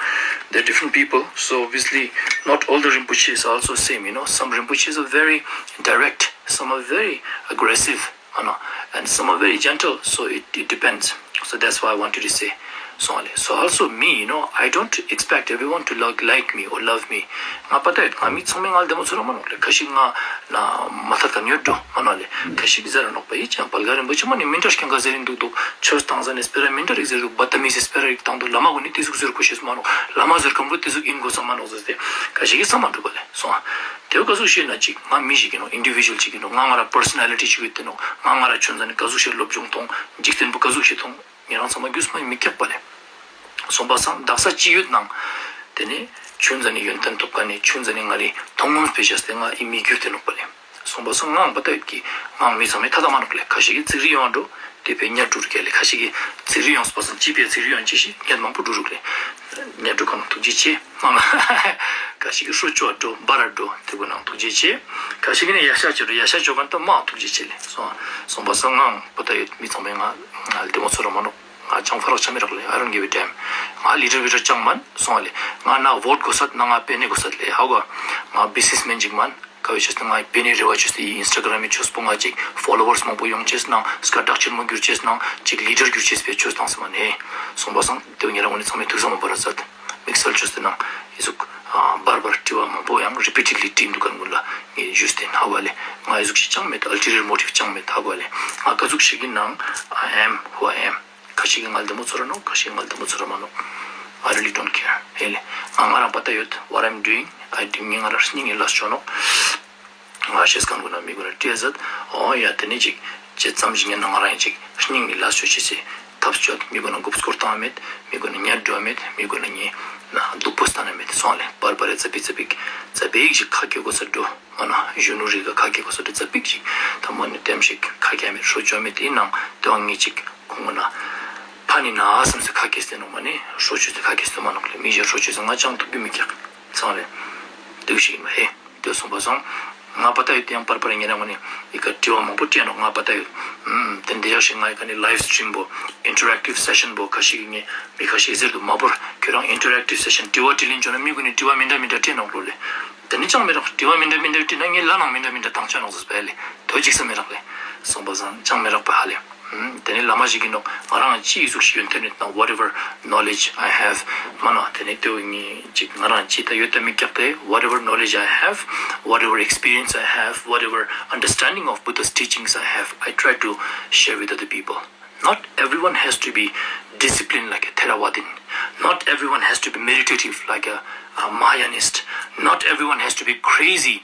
there are different people. So obviously, not all the Rinpoches are also same, you know. Some Rinpoches are very direct, some are very aggressive, you know, and some are very gentle. So it, it depends. So that's why I wanted to say, so, so also me, you know, I don't expect everyone to like, like me or love me. ང་པ་ཏ་ཡོད། ང་མི་ཚང་མས་ང་ལ་བདེ་མོ་ཚོར་མ་ནོག་ལེ། ཁ་ཤས་ང་ལ་མ་ཐར་ཐར་ཡོད་འགྲོ་མ་ནོག་ལེ། ཁ་ཤས་ཀྱིས་ཟེར་ར་ནོག་པ་ཡིན་ཅང་བལ་ག་རིན་པོ་ཆེ་མ་ནི་མི་འདྲ་རྐྱང་ག་ཟེར་རིན་འདུག་འདུག་ཆོས་བཏང་ས་ནས་སྤེ་ར་མི་འདྲ་རིག་ཟེར་འདུག་བ་ད་མི་ཟེར་སྤེ་ར་རིག་བཏང་འདུག་བླ་མ་ཀུན་ནི་དེ་ཟུག་ཟེར་དགོས་ཤེས་མ་ནོག་བླ་མ་ཟེར་མཁན་པོ་དེ་ཟུག་ཡིན་དགོས་ས་མ་ནོག་ཟེར་ཏེ་ཁ་ཤས་ཀྱིས་བསམ་མ་འགྲུབ་པ་ལེ། སོང་ཨ། དེ་བོ་ག་ཟུག་ཤེས་ན་ཅིག་ང་མི་ཞིག་ཡིན་ནོག་ཨིན་ཌི་བི་ཇུ་ཨལ་ཅིག་ཡིན་ནོག་ང་ང་ར་པར་སོ་ན་ལི་ཊི་ཅིག་ཡོད་དེ་ནོག་ང་ང་ར་ཁྱོད་ཚོ་ནི་ག་ཟུག་ཤེས་སློབ་སྦྱོང་ཐོང་འཇིག་རྟེན་པོ་ག་ཟུག་ཤེས་ཐོང་། ཉེ་རང་ཚང་མ་རྒྱུས་མ་མི་ཁྱབ་པ་ལས། སོང་པ་སང་དག་ས་ཅི་ཡོད་ནང་། དེ་ནས་ཆུན་ཚ་ནི་ཡོན་ཏན་ཐོབ་ཀ་ནས་ཆུན་ཚ་ནི་ང་རི་མཐོང་ངོམ་སྤེ་ཤ་སྟེ་ང་ཨི་མི་རྒྱུད་དེ་ནོག་པ་ལས། སོང་པ་སང་ངའང་པ་ཏ་ཡོད་ཀྱི་ངའང་མི་ཚང་མའི་ཐ་ད་མ་ནོག་ལས་ཁ་ཤས་ཀྱི་ཚིག་རི་ཡོང་འགྲོ། དེ་བས་ཉ་འགྲོ་རུ་ག་ལས་ཁ་ཤས་ཀྱི་ཚིག་རི་ཡོང་སྤ་སང་ཅི་བས་ཚིག་རི་ཡོང་ཅི་ཤི་ཉ་མང་པོ་འགྲོ་རུ་ལས། ཉ་འགྲོ་གང་ཐུགས་རྗེ་ཆེ། ཁ་ཤས་ཀྱིས་ཧྲོ་ཅོ་འགྲོ་འབར་ར་འགྲོ་དེ་ཀུན་ནང་ཐུགས་རྗེ་ཆེ། ཁ་ཤས་ཀྱིས་ནི་ཡ་ཤ་ཅོ་འགྲོ་ཡ་ཤ་ཅོ་གང་ལྟ་མ་ཐུགས་རྗེ་ཆེ་ལེ། སོང་སོང་པ་སང་ངའང་པ་ཏ་ཡོད་མི་ཚང་མས་ང་ང་ལ་བདེ་མོ་ཚོར་ར་མ་ནོག་ང་ཅང་ཕ་རག་ཆ་མི་རག་ལེ། I don't give a damn. ང་ལི་ཌར་བི་ཌར་ཅང་མན་སོང་བ་ལེ། ང་ན་ཝོ་ཊི་དགོས་སད་ན་ང་པེ་ནེ་དགོས་སད་ལེ། ཧ་གོ། ང་བི་ཛི་ནེ་སི་མེན་ཅིག་མན། ག་བའི་ཆེས་ཏེ་ང་པེ་ནེ་རེ་བ་ཆེས་ཏེ་ཨིན་སི་ཊ་གྷ་རམ་མི་ཆོས་པོ་ང་ཅིག་ཕོ་ལོ་ཝར་སི་མང་པོ་ཡོང་ཆེས་ནང་སྐད་གྲགས་ཆེན་མོ་གྱུར་ཆེས་ནང་ཅིག་ལི་ཌར་གྱུར་ཆེས་པའི་ཆོས་བཏང་སེ་མ་ནེ། སོང་པ་སང་དེ་ཉེ་རང་ངོ་ནི་ཚང་མས་ཐུགས་བསམ་མ་བར་མཛད། དམིགས་བསལ་ཆོས་ཏེ་ནང་ཨི་ཟུག་བར་བར་དྲི་བ་མང་པོ་ཡང་རི་པི་ཊེཌ་ལི་དྲིས་འདུག་ག་ངུ་ལ་ངས་ཞུས་ཏེ་ཧ་གོ་ལེ། ང་ཨི་ཟུག་ཞིག་ཅང་མེད། ཨལ་ཊི་རི་ཡར་མོ་ཊིབ་ཅང་མེད། ཧ་གོ་ལེ། ང་ག་ཟུག་ཞིག་གི་ནང་I am who I am. ཁ་ཤས་ཀྱིས་ང་ལ་བདེ་མོ་ཚོར་ར་ནོག་ཁ་ཤས་ཀྱིས་ང་ལ་བདེ་མོ་ཚོར་ར་མ་ནོག I really don't care. ཧེ་ལེ། ང་ང་རང་པ་ཏ་ཡོད། What I'm doing, I do. ངས་ང་རང་སྙིང་ནས་ལས་ཅོ་ནོག་ང་ཤེས་གང་དགོས་ན་མི་དགོས་ན་བྲིས་ཟེར། ཨོ་ཡ་དེ་ནས་ཅིག་ཅེས་ཙམ་ཞིག་ངས་ན་ང་རང་ཅིག་སྙིང་ནས་ལས་ཅོ་ཅེས་སི་ཐབས་ཅོ། མི་དགོས་ན་མགོ་སྐོར་བཏང་མེད། མི་དགོས་ན་ཉལ་འགྲོ་མེད། མི་དགོས་ན་ངས་ན་སྡུག་པོ་སྟན་ན་མེད། སོང་ལེ། པར་པར་རེ་ཙ་པིག་ཙ་པིག་ཙ་པིག་ཞིག་ཁ་སྐྱེ་དགོས་ས་འགྲོ། མ་ན་གཞོན་ནུ་རིགས་ཀ་ཁ་སྐྱེ་དགོས་ས་འགྲོ། ཙ་པིག་ཞིག་ད་མ་ནི་ལྟེམ་ཞིག་ཁ་སྐྱེ་མེད་ཧྲོ་ཅོ་མེད། དེ་ནང་དེ་བ་ངས་ཅིག་ཁོང་གོ་ན་ཕ་ནི་ན་བསམ་སེ་ཁ་སྐྱེ་སྟེ་ནོག་མ་ནི་ཧྲོ་ཅོ་སྟེ་ཁ་སྐྱེ་སྟེ་མ་ནོག་ལེ། མི་ཞིག་ཧྲོ་ཅོ་སྟེ་ང་ཅང་ཐུག་གི་མི་ཀྱག་སོང་ལེ། འདུག་ཞིག་མ་ཧེ། དེ་སོང་པ་སང་། ང་པ་ཏ་ཡོད་དེ་ཡང་པར་པར་ཉེ་རང་ངོ་ནས་ཨི་ཀ་དྲི་བ་མང་པོ་སྤྲད་ནོག་ང་པ་ཏ་ཡོད། ཨུམ། དེ་འདི་ཡག་ཞིག་ང་ཨི་ཀ་ནས་ལའིབ་སི་ཊི་རིམ་པོ་ཨིན་ཊར་ཨེག་ཊིབ་སེ་ཤན་པོ་ཁ་ཤས་ཀྱིས་ངས་མི་ཁ་ཤས་ཟེར་འདུག་མ་བོར་ཁྱོད་རང་ཨིན་ཊར་ཨེག་ཊིབ་སེ་ཤན་དྲི་བ་དྲིས་ལན་བྱུང་ན་མི་ཀུན་ནས་དྲི་བ་མི་འདྲ་མི་འདྲ་སྤྲད་ནོག་ལོ་ལེ། དེ་ནི་ཅང་མི་རག་དྲི་བ་མི་འདྲ་མི་འདྲ་དྲིས་ན་ངས་ལ་ནང་མི་འདྲ་མི་འདྲ་བཏང་ཆ་ནོག་ཟེར་པས་ལེ། དོ་ཅིག་ས་མི་རག་ལེ། སོང་པ་སང་ཅང་མི་རག་པ་ཧ་ལེ། དེ་ནས་བླ་མ་ཞིག་གིས་ནོ་ང་རང་ཅི་ཡི་གཟུགས་ཤིག་ཡོད་དེ་ནས་དང་whatever knowledge I have མ་ནོ། དེ་ནས་དེ་བས་ངས་ཅིག་ང་རང་ཅི་ད་ཡོད་དེ་མི་སྐྱག་དེ། Whatever knowledge I have, whatever experience I have, whatever understanding of Buddha's teachings I have, I try to share with other people. Not everyone has to be disciplined like a Theravadin. Not everyone has to be meditative like a, a Mahayanist. Not everyone has to be crazy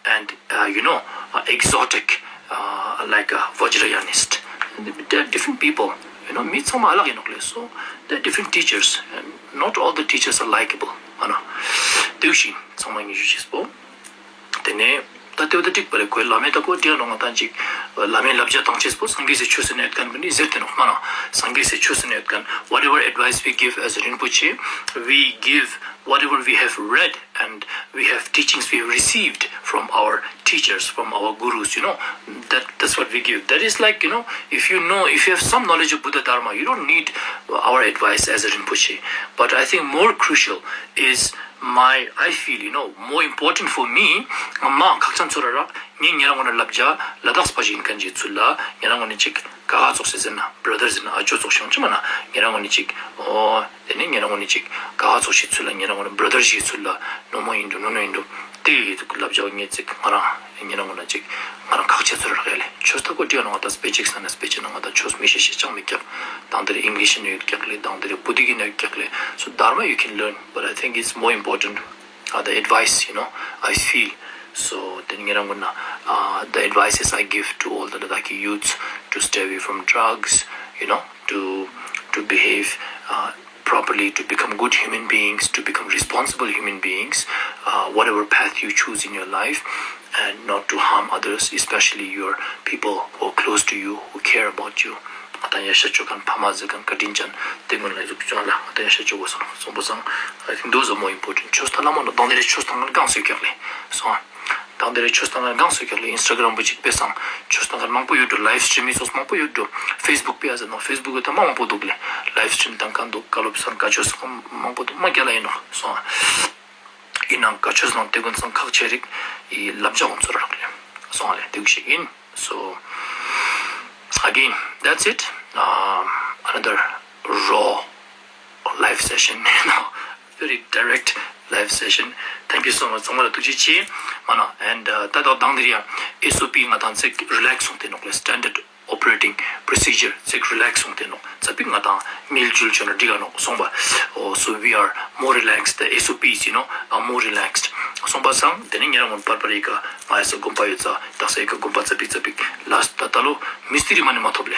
and uh, you know uh, exotic uh, like a Vajrayanist. There are different people. You know, མི་ཚང་མ་ཨ་ལག་ཡིན་ནོག་ལེ། So there are different teachers. And not all the teachers are likable. ཨ་ནོ། དེ་བཞིན་ཚང་མ་ཉི་ཤུ་ཤེས་པོ། དེ་ནས་ད་ལྟོས་ད་འགྲིག་པ་རེད། ཁོའི་བླ་མའི་ད་ཁོ་འདྲི་ཡ་ནོ་ང་དང་ཅིག་བླ་མའི་བསླབ་བྱ་དང་བཅས་པོ་སངས་རྒྱས་སི་ཆོས་སུ་གནས་ཡོད་མཁན་པོ་ནི་ཟེར་ཏེ་ནོ་མ་ན། སངས་རྒྱས་སི་ཆོས་སུ་གནས་ཡོད་མཁན། Whatever advice we give as a Rinpoche, we give whatever we have read and we have teachings we have received from our teachers, from our gurus, you know, that that's what we give. That is like, you know, if you know, if you have some knowledge of Buddha Dharma, you don't need our advice as a Rinpoche. But I think more crucial is my, I feel, you know, more important for me, ང་མ་ཁག་ཅན་ཚོར་ར་ངས་ཉེ་རང་ངོ་ན་བསླབ་བྱ་ལ་དྭགས་པ་ཞིག་ཡིན་མཁན་གྱི་ཚུལ་ལ་ཉེ་རང་ངོ་ནས་ཅིག་ག་ག་ཚོགས་སེ་ཟེར་ན་brothers་ཟེར་ན་ཨ་ཅོ་ཚོགས་ཤོང་ཅི་མ་ན་ཉེ་རང་ངོ་ནས་ཅིག་ཨོ། དེ་ནས་ཉེ་རང་ངོ་ནས་ཅིག་ག་ག་ཚོགས་ཤིག་ཚུལ་ལ་ཉེ་རང་ངོ་ན་brother་ཞིག་ཚུལ་ལ་ནོ་མོ་ཡིན་འགྲོ་ནོ་ནོ་ཡིན་འགྲོ། དེ་ཡི་ལབ་བྱ་ངས་ཅིག་ང་རང་ཉེ་རང་ངོ་ན་ཅིག་ང་རང་ཁག་ཆེ་ཚོར་རག་ཡ་ལེ། ཆོས་ལྟ་གོ་འདྲི་ཡ་ནོ་ང་ད་དཔེ་ཅིག་ས་ན་དཔེ་ཅིག་ན་ང་ད་ཆོས་མི་ཤེས་ཤེས་ཅང་མི་སྐྱག་དང་དེར་English་ནས་ཡོད་སྐྱག་ལེ། དང་དེར་Buddhist་ནས་ཡོད་སྐྱག་ལེ། So Dharma you can learn, but I think it's more important uh, the advice, you know, I feel. So, then, you know, uh, the advices I give to all the Ladakhi youths to stay away from drugs, you know, to to behave uh, properly, to become good human beings, to become responsible human beings, uh, whatever path you choose in your life, and not to harm others, especially your people who are close to you, who care about you. ང་དང་ཡ་ཤ་ཅོ་མཁན་ཕ་མ་ཟེར་མཁན་བཀའ་དྲིན་ཅན་དེ་ཀུན་ལ་ཟུག་ཅོ་ལ་ང་དང་ཡ་ཤ་ཅོ་གོ་སོང་སོང་པོ་སང་། I think those are more important. ཆོས་ད་ལ་མ་ནོ་དང་དེ་རེ་ཆོས་དང་ང་གང་སོས་ཀྱག་ལེ་སོང་། དང་དེ་རེ་ཆོས་དང་ང་གང་སོས་ཀྱག་ལེ། Instagram་པོ་ཅིག་དཔེ་སང་ཆོས་དང་ང་མང་པོ་ཡོད་འགྲོ། Live stream་ཡི་སོགས་མང་པོ་ཡོད་འགྲོ། Facebook་པེ་ཨ་ཟེར་ནོ། Facebook་ད་མ་མང་པོ་འདུག་ལེ། Live stream་དང་གང་འདུག་བཀའ་སློབ་སང་བཀའ་ཆོས་སང་མང་པོ་འདུག་མ་རྒྱ་ལ་ཡིན་ནོ་སོང་། ཡིན་ནང་བཀའ་ཆོས་ནང་དེ་ཀུན་ཚང་ཁག་ཆེ་རིགས་ཡི་ལབ་བྱ་ཁོང་ཚོར་རག་ལེ་སོང་ལེ་དེ་ཞིག་ཡིན། So again, that's it. Um, another raw live session, you know, very direct live session. Thank you so much. ཚང་མ་ལ་ཐུགས་རྗེ་ཆེ། མ་ན་and uh, ད་ད་དང་དེ་རེ་ཡ་S O P་ང་དང་ཚིག་relax་སོང་དེ་ནོག་ལེ། Standard operating procedure་ཚིག་relax་སོང་དེ་ནོག་ཚ་པིག་ང་དང་མིལ་ཇུལ་ཆོ་ན་འགྲིག་ག་ནོག་སོང་པ། Oh, so we are more relaxed. The S O Ps, you know, are more relaxed. སོང་པ་སང་དེ་ནས་ཉེ་རང་ངོ་པར་པར་ཡི་ག་ང་ཡ་ས་དགོན་པ་ཡོད་ཚ་དག་ས་ཡི་ག་དགོན་པ་ཚ་པིག་ཚ་པིག་ལ་ད་ད་ལོ་མི་སྟི་རི་མ་ནི་མ་ཐོབ་ལེ།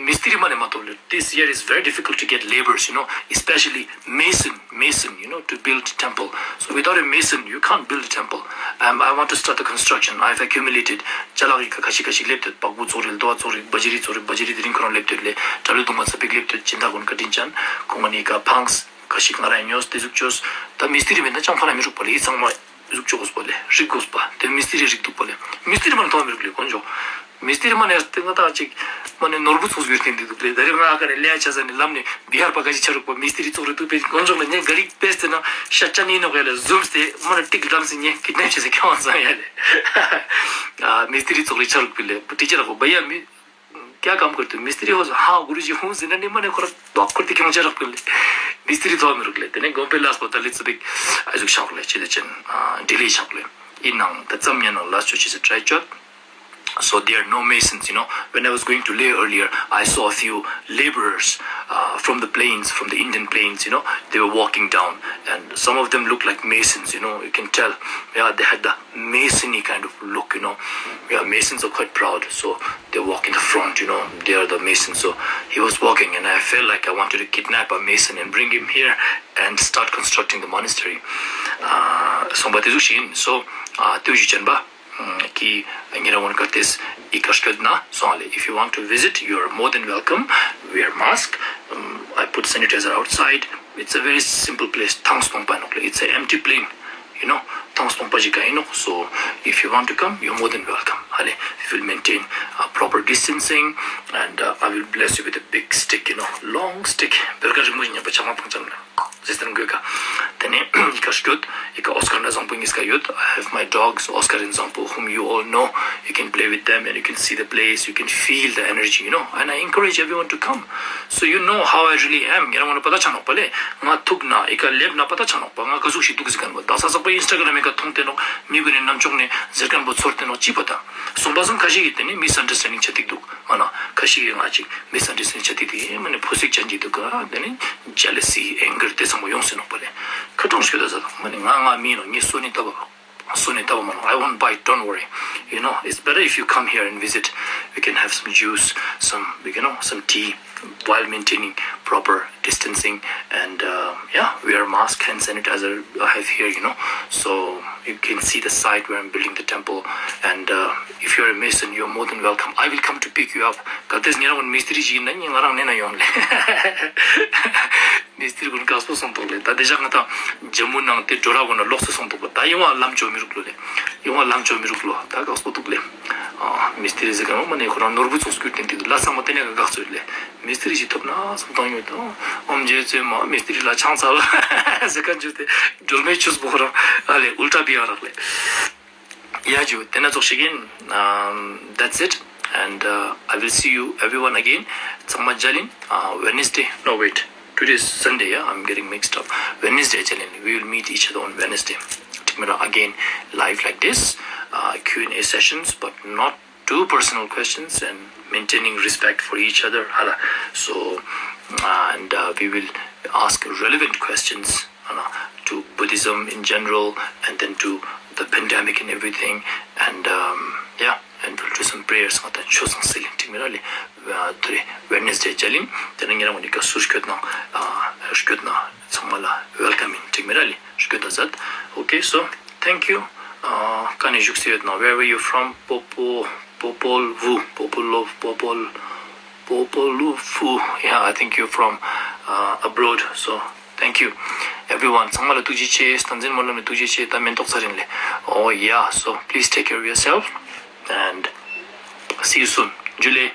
མི་སྟི་རི་མ་ནི་མ་ཐོབ་ལེ། This year is very difficult to get laborers, you know, especially mason, mason, you know, to build temple. So without a mason, you can't build a temple. Um, I want to start the construction. I've accumulated. ཅ་ལག་ཡི་ག་ཁ་ཤི་ཁ་ཤི་ལེབ་དེ་བག་བུ་ཚོགས་རེད། རྡོ་བ་ཚོགས་རེད། བ་ཇི་རི་ཚོགས་རེད། བ་ཇི་རི་དེ་རིང་ཁོ་རང་ལེབ་དེ་ལེ། དྲ་ལུ་དུང་མ་ཚ་པིག་ལེབ་དེ་སྦྱིན་བདག་ཀུན་བཀའ་དྲིན་ཅན་ཁོང་ག་ནི་ག་ཕངས་ཁ་ཤི་ང་རང་ཉོས་དེ་ཟུག་ཅོས། ད་མི་སྟི་རི་མེད་ན་ཅང་ཕ་ན་མི་རུག་པ་ལེ། ཡི་ཚང་མ་ཟུག་ཅོ་གོས་པ་ལེ། རིག་གོས་པ་དེ་མི་སྟི་རི་རིག་འདུག་པ་ལེ། མི་སྟི་རི་མ་ནི་ཐོག་མི་རུག་ལེ་དཀོན་མཆོག་མི་སྟི་རི་མ་ནི་དེ་ང་ད་ཅིག་མ་ནི་ནོར་བུ་ཚོགས་ཡོད་དེ་འདི་འདུག་ལེ། ད་རེ་ང་ཨ་ཀ་ནི་ལེ་ཡ་ཆ་ས་ནི་ལམ་ནི་བི་ཧར་པ་ག་ཅིག་ཆ་རུག་པ་མི་སྟི་རི་ཚོགས་རེ་འདུག་པས་དཀོན་མཆོག་ལ་ངས་ག་རིག་པས་ཟེར་ན་ཤ་ཅ་ནི་ནོག་ཡ་ལ་ཟུམ་སྟེ་མ་ནི་ཏིག་ལམ་སི་ངས་ཀིད་ནེབ་བྱས་སེ་ཁྱོང་ཚང་ཡ་ལེ། མི་སྟི་རི་ཚོགས་རེ་ཆ་རུག་པས་ལེ་ཏི་ཅར་ཁོ་བ་ཡ་མི། क्या काम करते हो? मिस्त्री हो? हाँ गुरुजी हूँ ཟེར་ན་ནི་མ་ནི་ཁོ་ར་ཏོག་ཁུར་ཏི་ཁྱོང་ཆ་རག་པས་ལེ། མི་སྟི་རི་ཐོག་མི་རུག་ལེ། དེ་ནས་དགོན་པའི་ལས་པོ་ད་ལི་ཙི་པིག་ཨ་ཟུག་ཆག་ལེ་ཅི་དེ་ཅན་ཌི་ལེ་ཆག་ལེ། ཡིན་ནང་ད་ཙམ་ཉན་ནང་ལ་ཆོ་ཆི་སི་ཊི་རའི་ཅོད། So there are no masons, you know. When I was going to Leh earlier, I saw a few laborers uh, from the plains, from the Indian plains, you know, they were walking down, and some of them looked like masons, you know, you can tell. Yeah, they had the masony kind of look, you know. Yeah, masons are quite proud, so they walk in the front, you know, they are the masons. So he was walking, and I felt like I wanted to kidnap a mason and bring him here and start constructing the monastery. Uh, so, but so, uh, if you want to visit, you are more than welcome. Wear mask. Um, I put sanitizer outside. It's a very simple place. Thanks, Pongpa Nokle. It's an empty plain. You know, thanks, Pongpa Jika Inok. So, if you want to come, you're more than welcome. Ale, we will maintain uh, proper distancing and uh, I will bless you with a big stick, you know, long stick. Berga Rimu Nyapa Chama Pangcham. ཟེར་ཏེ་དགོས་ཀ། དེ་ནས་ཡི་ག་སྐྱོད། ཡི་ག་ཨོ་སྐར་ན་བཟང་པོ་གཉིས་ཀ་ཡོད། I have my dogs, Oscar and Zangpo, whom you all know. You can play with them and you can see the place, you can feel the energy, you know. And I encourage everyone to come. So you know how I really am. ངེད་རང་ངོ་ནས་པ་ད་ཆ་ནོག་པ་ལེ། ང་ཐུག་ན་ཡི་ག་ལེབ་ན་པ་ད་ཆ་ནོག་པ། ང་ག་ཟུག་ཞིག་འདུག་ཟེར་ག་ནོག་པ། ད་ས་ཟག་པ་ཨིན་སི་ཊ་གྷ་རམ་ཡི་ག་མཐོང་སྟེ་ནོག་མི་ཀུན་ནས་ནམ་ཅོག་ནས་ཟེར་མཁན་པོ་ཚོར་ཏེ་ནོག་ཅི་པ་ད། སོང་པ་སང་ཁ་ཤས་ཀྱིས་དེ་ནི་མི་སི་ཨན་ཌར་སི་ཊན་ཌིང་ཆགས་ཏེ་འདུག་མ་ན་ཁ་ཤས་ཀྱིས་ང་ཅིག་མི་སི་ཨན་ཌར་སི་ཊན་ཌིང་ཆགས་ཏེ་དེ་མ་ནི་ཕོ་སིག་ཅན་གྱི་འདུག་ག། དེ་ནི་ཇེ་ལ་སི་ཨེང་གར་དེ་ཚང་མ་ཡོང་སྲིད་ནོག་པ་ལེ། ཁ་གྲོང་ཤོད་ད་ཟ་ད་མ་ནི་ང་ང་མིན་ནོ་ངས་སོ་ནི་ལྟ་བ་སོ་ནི་ལྟ་བ་མ་ནོ། I won't bite, don't worry. You know, it's better if you come here and visit. We can have some juice, some, you know, some tea while maintaining proper distancing and uh, yeah, wear mask, hand sanitizer I have here, you know. So you can see the site where I'm building the temple. And uh, if you're a mason, you're more than welcome. I will come to pick you up. གལ་ཏེ་ཉེ་རང་མི་སྟེ་རི་ཞིག་ཡིན་ན་ངས་ང་རང་ནས་ན་ཡོང་ལེ། མི་སྟེ་རི་ཀུན་དཀའ་སྤོ་སོང་འདུག་ལེ། ད་དེ་ཞག་ང་ད་ཇམ་མུ་ནང་དེ་འགྲོ་ར་གོ་ན་ལོགས་སུ་སོང་འདུག་པ། ད་ཡོང་བ་ལམ་འཇོག་མི་རུག་ལོ་ལེ། ཡོང་བ་ལམ་འཇོག་མི་རུག་ལོ། ད་དཀའ་སྤོ་འདུག་ལེ། ཨ། མི་སྟེ་རི་ཟེར་ག་མ་ནས་ཁོ་རང་ནོར་བུ་ཚོགས་སྐུལ་ཏན་ཏིག་འདུག་ལ་ཚང་མ་དེ་ནས་ག་དཀའ་སྤོ་ལེ། མི་སྟེ་རི་ཞིག་ཐོབ་ན་བསམ་བཏང་ཡོད་དང་། ཨོམ་རྗེ་བཙུན་མ་མི་སྟེ་རི་ལ་ཆང་ཚ་བ་ཟེར་ག་འཇུ་དེ་སྒྲོལ་མའི་ཆུ་སྤོ་ཁོ་རང་ཨ་ལེ་ཨུལ་ཏྲ་བི་ཨ་རག་ལེ། ཡ་ཇུ་དེ་ན་ཚོགས་ཤིག་ཡིན། Um, that's it. And uh, I will see you everyone again. ཚང་མ་མཇལ་ཡིན། Uh, Wednesday. No, wait. Today is Sunday, yeah? I'm getting mixed up. Wednesday, མཇལ་ཡིན། We will meet each other on Wednesday. ཐིག་མེ་ར་again, live like this. Uh, Q and A sessions, but not too personal questions and maintaining respect for each other. ཧ་ལ། So, uh, and uh, we will ask relevant questions uh, to Buddhism in general and then to the pandemic and everything. And um, yeah, and we'll do some prayers. ང་ད་ཆོས་སང་སི་ལིང་ཐིག་མེ་ར་ལེ། ཨ། དེ་རེད། Wednesday མཇལ་ཡིན། དེ་ནས་ཉེ་རང་ངོ་ནས་ག་སུ་སྐྱོད་ན། ཨ། སྐྱོད་ན་ཚང་མ་ལ་welcome ཡིན། ཐིག་མེ་ར་ལེ། སྐྱོད་ད་ཟད། Okay, so thank you. ཨ། ག་ནས་བཞུགས་སེ་ཡོད་ན། Wherever you from, Popo, Popol Vuh, Popol of Popol, Popol Vuh. Yeah, I think you're from uh, abroad. So thank you, everyone. ཚང་མ་ལ་ཐུགས་རྗེ་ཆེ། སྟངས་འཛིན་སྨོན་ལམ་ལ་ཐུགས་རྗེ་ཆེ། ད་མེན་ཏོག་ཚ་རིང་ལེ། Oh yeah, so please take care of yourself and see you soon. ཇུ་ལེ།